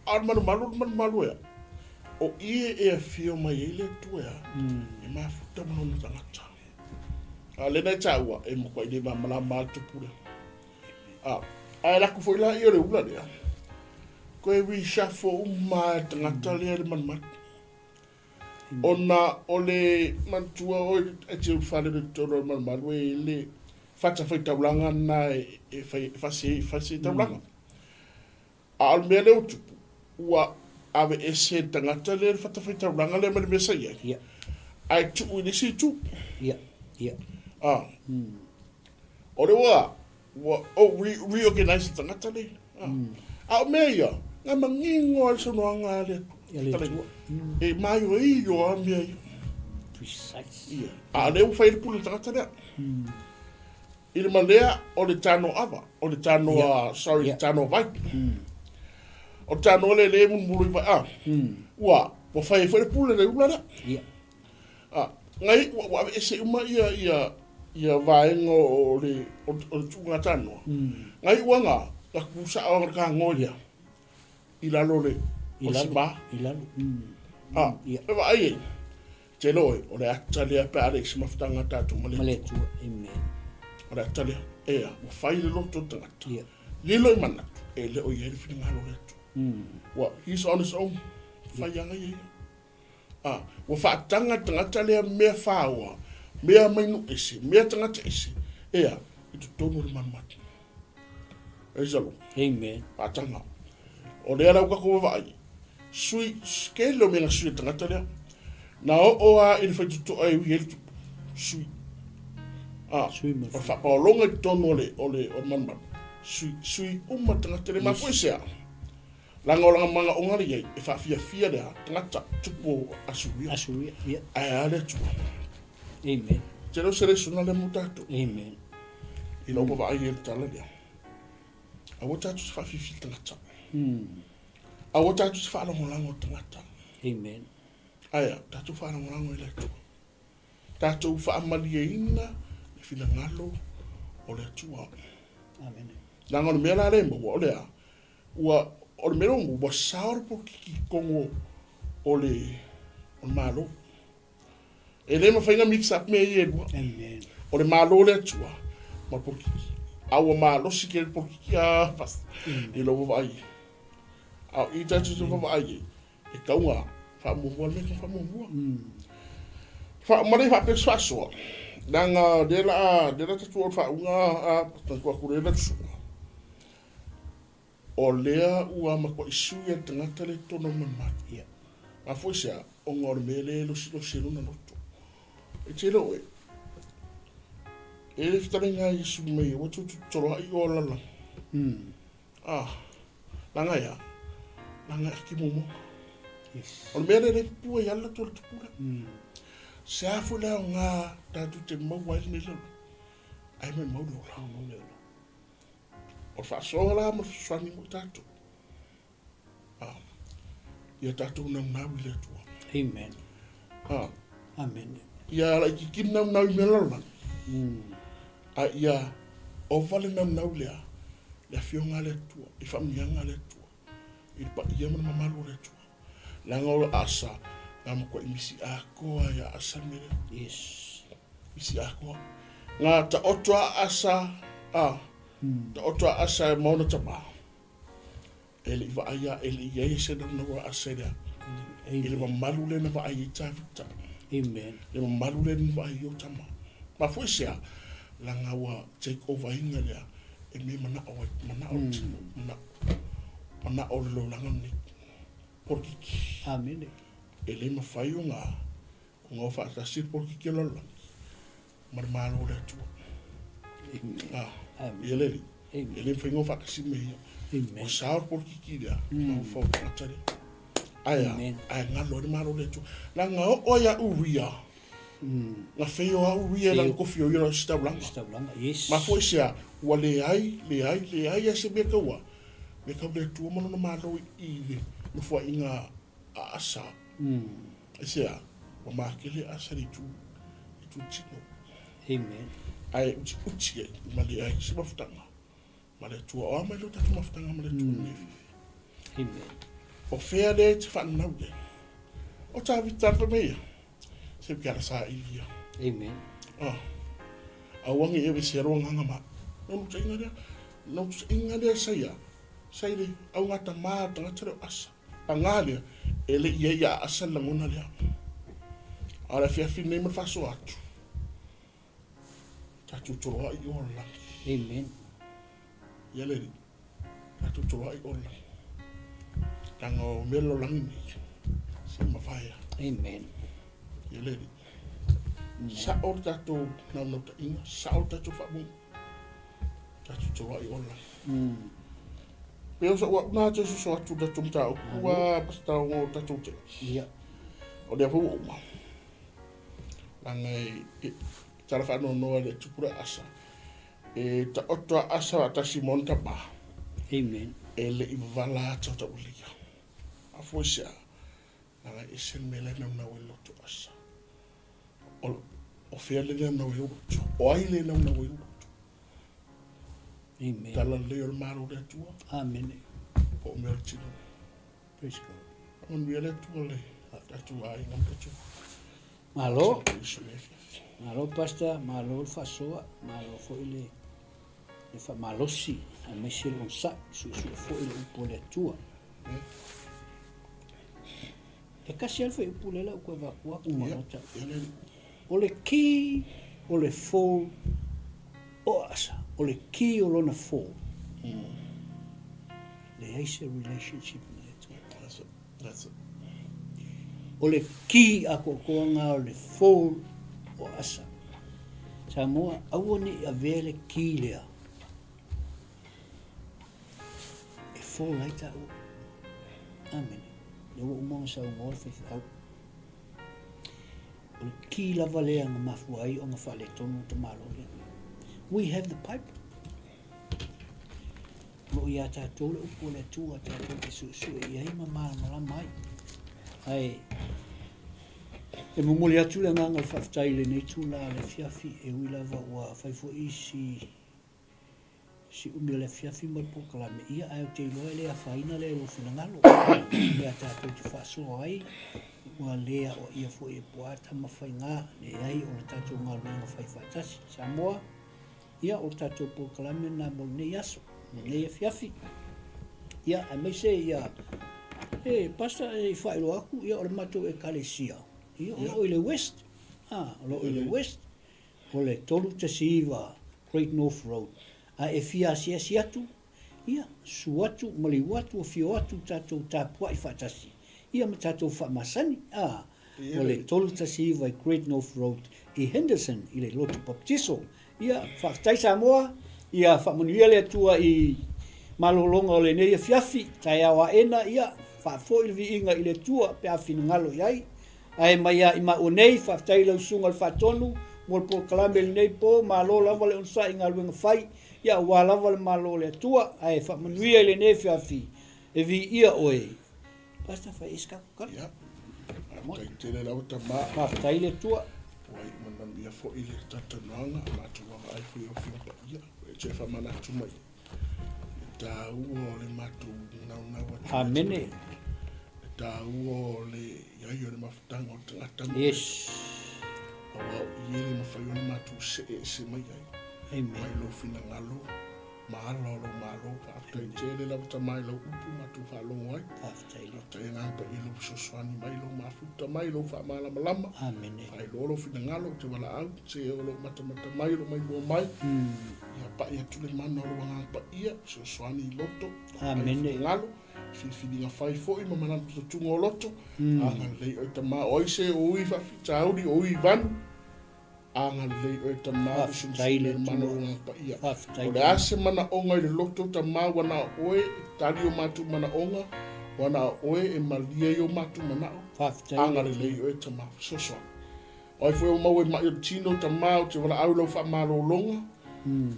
A o le malumalu o le malumalu ea, o i e afio mai ai le Atua ea, e mafuta ma lona tagata. A lena e taua, e matuai le malamalama le tupu lea. A, ae alu atu foi la ia o le ula lea, toe reshuffle uma lava e le tagata lea le malumalu. Ona o le manatua oe e te ulufale i totonu o le malumalu e i ai le fatafaitaulaga lena e fai e fasi ai fasi ai taulaga. A o le mea lea ua tupu, ua aveese e le tagata lea le fatafaitaulaga lea mai le mea sa i ai, Ia. ae tuu i le isi itu. Ia, ia. A. O lea ua, ua oh, re, reorganize le tagata lea. A. A o mea ia, na manino lava le saunoaga a le Ia le Atua. E maioio lava mea ia. Precise. Ia. A o lea ua fai ai le pule a le tagata lea. I le malea o le tano ava, o le tano a, sorry, le tano vai. O le tano lea lea e mulumulu i vai, a, ua, ua fai ai foi le pule le ula lea. A, ngai, ua, ua aveese uma ia, ia, ia vaega o le, o, o le tuuga tanoa. Ngai ua nga, na kusao le kagoe lea, i lalo o le, I o le lalo, sima. i lalo. A, e vaai ai, Te loe, o le ata lea pe a leai se mafutaga a tatou ma le Ma le Atua. Amen. O le ata lea. Ea, ua fai le loto o le tagata. Ia. Lilo i manatu, e le o i ai le finagalo o le Atua. Ua, he's on his own. Fai aga ia ia. A, ua faataga le tagata lea mea faoa, mea mai nuu ese, mea tagata ese, ea, i totonu o le malumalu. Praise the Lord. Amen. Faataga. O lea la ua tatou vaavaai, sui, tele o mea na sui e le tagata lea. Na oo lava i le faitotoa e ui ai le tupu, sui. A, Sui ma o le faapaologa i totonu o le, o le, o le malumalu, sui, sui uma tagata le mafua i se a? Leaga o lana manaoga le i ai, e faafiafia le a? Tagata, tupu o Asuria. Asuria, ia. Ae a le Atua? Amen. Tele o se lesona lea mo tatou. Amen. I lou vaavaai i le tala lea. Aua tatou te faafiafia tagata. Aua tatou te faalagolago tagata. Amen. Ae a, tatou faalagolago i le Atua. Tatou faamalieina le finagalo o le Atua. Amen. Leaga o le mea la lea e maua, o le a? Ua, o le mea lea ua maua, ua sao le polokiki i totonu o le, o le Malo. E le mafai ona mix up mea ia e lua. Amen. O le Malo o le Atua ma le polokiki. A ua malosi tele le polokiki a pastor i lou vaavaai i ai. A o i tatou te vaavaai i ai, e tau na faamuamua le mea e tau faamuamua. Faauma le faapea se faasoa, leaga lea la a, lea la tatou o i le faauiga a, tatou atu lea la tusuga. O lea ua matuai sui e le tagata lea i totonu o le malumalu. Ia. Mafua i se a? Ona o le mea lea e losilosi ai lona loto. E te iloa oe, e le fetalaiga a Iesu mai aua tou te toloai o lala. Ah, leaga e a? Leaga e ati momoga. Yes. O le mea lea e le pupua i ala tou le tupula. Se a foi le aoga tatou te maua ai lenei lalolagi, ae maumau le ola. Maumau le ola. O le faasoa la ma le fesoasoani mo i tatou. Ah, ia tatou naunau i le Atua. Amen. Ah. Amen. Ia laitiiti le naunau i mea lalolagi. A ia ova le naunau lea, le afioga a le Atua, i faamanuiaga a le Atua, i le paia ma le mamalu o le Atua. Leaga o le Asa, na matuai misi atoa ia Asa le mea lea. Yes. Misi atoa. Na taoto a Asa, a, taoto a Asa e ma ona tama. E le i vaai a, e le i i ai se naunau a Asa i le a? I le mamalu lea na vaai ai Tavita. Amen. Le mamalu lea na vaai ai o tama. Mafua i se a? Leaga ua take over ina lea e mea manao ai, manao le tino, manao, manao le lolaga lenei. Polokiki. Amene. E le mafai ona, ona o faatasi le polokiki o le lalolagi ma le Malo o le Atua. Amen. Ah, ia le alii. E le mafai ona o faatasi mea ia. Amen. Ua sao le polokiki lea, ma ua fau tagata lea. Ae a, ae galo ai le Malo o le Atua. Leaga oo ai a Uria, na feio a Uria i lana tofi o ia o le ositaulaga. Ositaulaga, yes. Mafua i se a? Ua leai, leai, leai lava se mea taua, mea tau le Atua ma lona Malo i le nofoaiga a Asa. Aisea? Ua makele Asa i le itu, itu tino. Amen. Ae utiuti ai ma leai se mafutaga ma le Atua. O a mai lo tatou mafutaga ma le Atua lenei afiafi? Amen. O fea lea e te faananau i ai? O Tavita le fai mai ia, se ou te ala saili ia. Amen. Ah. Aua ne i aveesea lou agaga ma au. Naunautaiga lea, naunautaiga lea sa ia, sa i le augatama o le tagata lea o Asa. Paga lea, e le i i ai ia Asa le lagona lea. A o le afiafi lenei ma le faasoa atu, tatou toloai i o le lagi. Amen. Ia le Alii, tatou toloai i o le lagi. Leaga o mea lalolagi nei, se i mavae lava. Amen. Ia le Alii. Sao le tatou naunautaiga, sao le tatou faamoemoe. Tatou toloai i o le lagi. Pei o sou au na te soso atu i le tatou mataupu ua pastor o tatou te. Ia. O lea foi ua uma. Leaga e tala faanoanoa i le tupu le Asa. E taoto a Asa faatasi ma ona tama. Amen. E le i wavala atu o taulia. Mafua i se a? Leaga e ese le mea la e naunau ai le loto o Asa. O, o fea le naunau ai lou loto? O ai le naunau ai lou loto? Amen. Tala lelei o le Malo o le Atua. Amen. Po o mea o le tino. Praise God. Faamanuia le Atua le tatou aiga ma tatou Malo. uso i lenei afiafi. Malo Pastor, malo le faasoa, malo foi le le faamalosi aemaise le onosai, suesue foi le upu a le Atua. E kasi lava le fuaiupu lea la ua toe avatua atu ma lota. O le key o le fall o Asa, o le key o lona fall. Leai se relationship ma le Atua. That's it. That's it. O le ki atoatoa lena o le fall o Asa. Samoa, aua ne i avea le ki lea e fall ai taua. Amene. Lea ua uma ona saunoa le faifeau. O le ki lava lea na mafua ai ona faaletonu le tamaloa lea. We have the Bible. O lo o iā tatou le upu a le Atua tatou te suesue i ai ma malamalama ai. Ae e momoli atu le agaga o le faafetai i lenei itula o le afiafi, e ui lava ua fai foi si si umi o le afiafi ma le polokalame, ia ae ou te iloa e le afaina lea i lou finagalo. O mea tatou te faasoa ai, ua le aoaia foi e Puaa Tamafaiga, leai o le tatou galuega fai faatasi. Samoa, Ia, o le tatou polokalame lena mo lenei aso, mo lenei afiafi. Ia, aemaise ia, e, Pastor, e faailoa atu, ia, o le matou ekalesia, ia, o lo o i le West, ah, o lo o i le West, o le 319 Great North Road. A e fia asiasi atu, Ia, susu atu, maliu atu, afio atu, tatou tapuai faatasi, ia ma tatou faamasani, ā, o le 319 i Great North Road i Henderson i le Lotu Papatiso. Ia, faafetai Samoa, ia faamanuia le Atua i malologa o lenei afiafi, taeao aena, ia, faafoi le viiga i le Atua pe a finagalo i ai. Ae mai a i maua nei, faafetai i lau susuga i le Faatonu mo le polokalame i lenei po, malo lava le onosai i galuega fai, Ia aua lava le Malo o le Atua, ae faamanuia i lenei afiafi, e viia oe. Pastor, fai ese tatou tala. Ia, faafetai tele lava tama. Faafetai le Atua. Ua iu manaia foi le talatalanoaga, matou vaavaai foi i Afioga Paia, ua e toe faamanatu mai le taua o le matou naunau atu. Amene. Le taua o le i ai o le mafutaga o le tagata. Yes. Aua o i e le mafai ona matou see ese mai ai. Amen. Mai lou finagalo ma ala o lou malo. Faafetai tele lava tama i lau upu matou faalogo ai. Faafetai le. Faafetai agaga paia i lou fesoasoani mai, lou mafuta mai, lou faamalamalama. Amene. Faailoa lou finagalo, ou te valaau, se o lou matamata mai, o lou maimoa mai. Ia pai atu le mana o lou agaga paia, fesoasoani i loto, Amene. finagalo, filifiliga fai foi ma manatu o loto. Agalelei oe tama, o ai se o ui faafitauli, o ui vanu. Agalelei oe tama Faafetai le mana Atua. o ngā paia. Faafetai O le a se manaoga i le loto tama ua na o oe e tali o matou manaoga, ua na o oe e malie ai o matou manao. Faafetai le Atua. Agalelei oe tama fesoasoani. O ai foi ua maua i ma'i o le tino tama ou te valaau i lau faamalologa,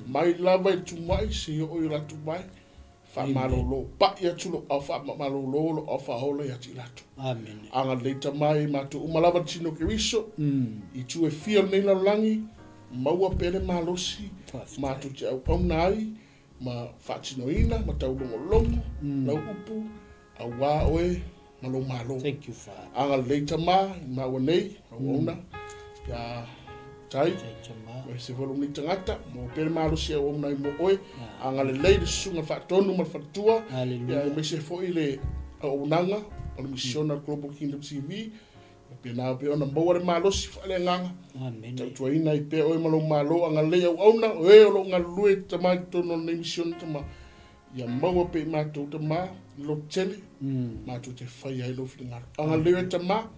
mai lava i le tumuai seia oo i o latou vae. Faamalolo, pai atu lou ao faamalolo lou ao faaola ia te i latou. Amene. Agalelei tama e matou uma lava le tino o Keriso, i itu e fia o lenei lalolagi, maua pea le malosi matou te auauna ai ma faatinoina ma taulogologo lau upu aua oe ma lou Malo. Thank you, Father. Agalelei tama i maua nei, auauna, ia tai, ma se foi lou nei tagata, maua pea le malosi e auauna ai mo oe. Agalelei le susuga faatonu ma le faletua, ia aemaise foi le auaunaga o le misiona o le Global Kingdom TV, faapena pea ona maua le malosi faaleagaga, tautuaina ai pea oe ma lou Malo. Agalelei auauna, o e o lo o galulue tama i totonu o lenei misiona tama, Ia maua pea i matou tama le loto tele, matou te faia ai lou finagalo. Agalelei oe tama,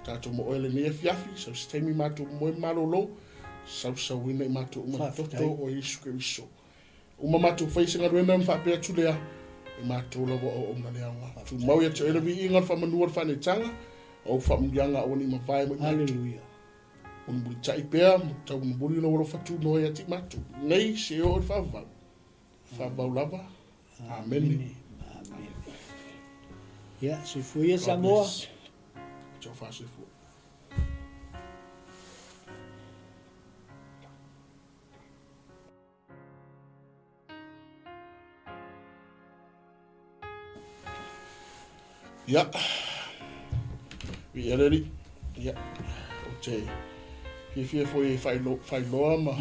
tatou ma oe lenei afiafi, sau se taimi matou moe malolo, sausauina i matou uma le toto o Iesu Keriso. Uma matou faia se galuega ma faapea atu lea, e matou lava o auauna le aoga. Tumau ia te oe le viiga, le faamanua, le faaneetaga, o au faamanuiaga aua ne i mavae mai matou. Hallelujah. Mulimulitai pea, ma taulimuli lou alofa tunoa ia te i matou. Nei se oo i le faavavau. Faamau lava. Amene. Amene. Ia, soifua ia Samoa. Tau faasoifua. Ia, viia le Alii. Ia, ou te fiafia foi e faailoa ma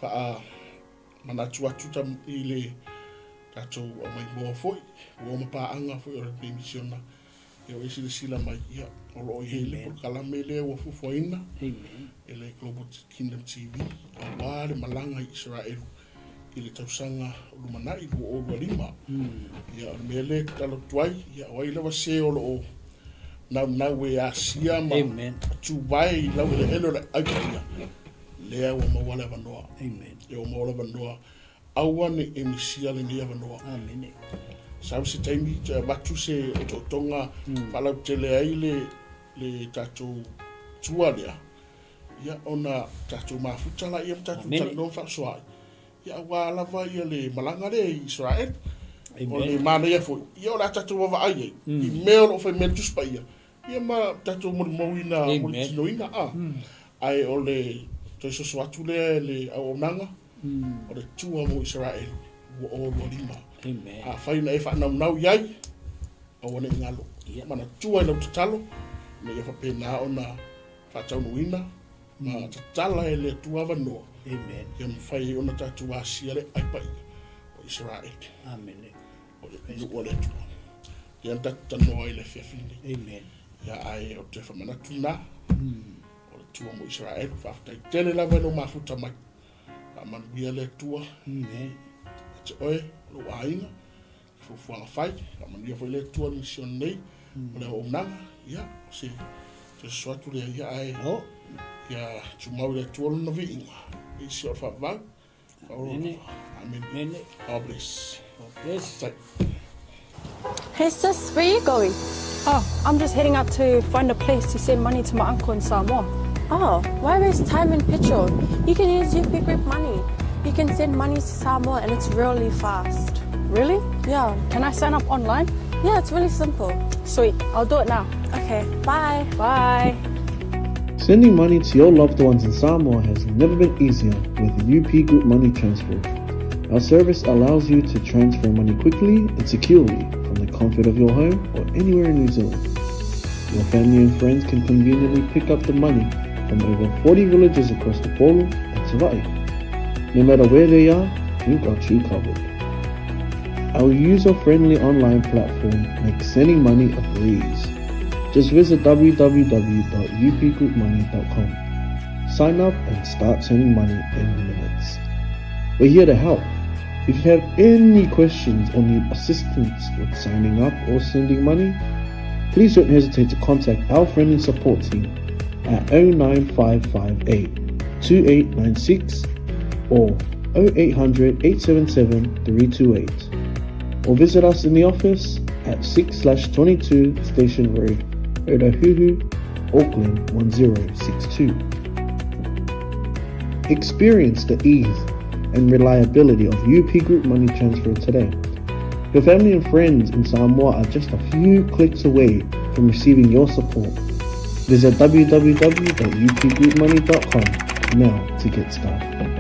faamanatu atu i le tatou aumaimoa foi, ua ma paaga foi o lenei misiona. Ia, ua e silasila mai, ia, o lo o i ai le polokalame lea ua fuafuaina e le Global Kingdom TV, aua le malaga i Isaraelu i le tausaga o lumanai 2025. Ia, o le mea lea e tatalo atu ai, ia, o ai lava se o lo o naunau e asia ma Amen. tuvae i laueleele o le aai paia, lea ua maua le avanoa. Amen. Lea ua maua le avanoa. Aua ne i e misia lenei avanoa. Amene. Sau se taimi toe avatu se otootoga faalautele ai le le tatou tua lea, ia ona tatou mafuta laia ma tatou talanoa ma faasoa ai, ia aua lava ia le malaga lea i Israel. O le manaia foi, ia o le a tatou vaavaai ai i mea o lo o fai mai le Tusi Paia, ia ma tatou molimauina, molitinoina, a. Ae o le toe soso atu lea e le auaunaga, o le tua mo Isaraelu 2025. Afai na e faanaunau i ai, aua ne i galo. Manatua i lau tatalo, ina ia faapena ona faataunuuina ma tatala e le Atua avanoa, ia mafai ai ona tatou asia le aai paia o Isaraelu. O le nuu a le Atua. Lea na tatou talanoa ai i le afiafi lenei. Ia, ae ou te faamanatu lena, o le tua mo Isaraelu. Faafetai tele lava i lou mafuta mai. Faamanuia le Atua. Ia te oe, o lou aiga, i fuafuaga fai. Faamanuia foi le Atua i le misione nei, o le auaunaga. Ia, o se toe soso atu lea, ia ae ia tumau i le Atua lona viiga, i si o le faavavau. Amene. Amene. God bless. God bless. Hey sis, where are you going? Oh, I'm just heading out to find a place to send money to my uncle in Samoa. Oh, why waste time and petrol? You can use UP Group Money. You can send money to Samoa and it's really fast. Really? Yeah. Can I sign up online? Yeah, it's really simple. Sweet, I'll do it now. Okay, bye. Bye. Sending money to your loved ones in Samoa has never been easier with UP Group Money Transfer. Our service allows you to transfer money quickly and securely from the comfort of your home or anywhere in New Zealand. Your family and friends can conveniently pick up the money from over 40 villages across the Polo and Savai'i. No matter where they are, we've got you covered. Our user-friendly online platform makes sending money a breeze. Just visit www.upgroupmoney.com. Sign up and start sending money in minutes. We're here to help. If you have any questions or need assistance with signing up or sending money, please don't hesitate to contact our friendly support team at 09558 2896 or 0800 877 328 or visit us in the office at 6/22 Station Road, Otahuhu, Auckland 1062. Experience the ease and reliability of UP Group Money Transfer today. Your family and friends in Samoa are just a few clicks away from receiving your support. Visit www.upgroupmoney.com now to get started.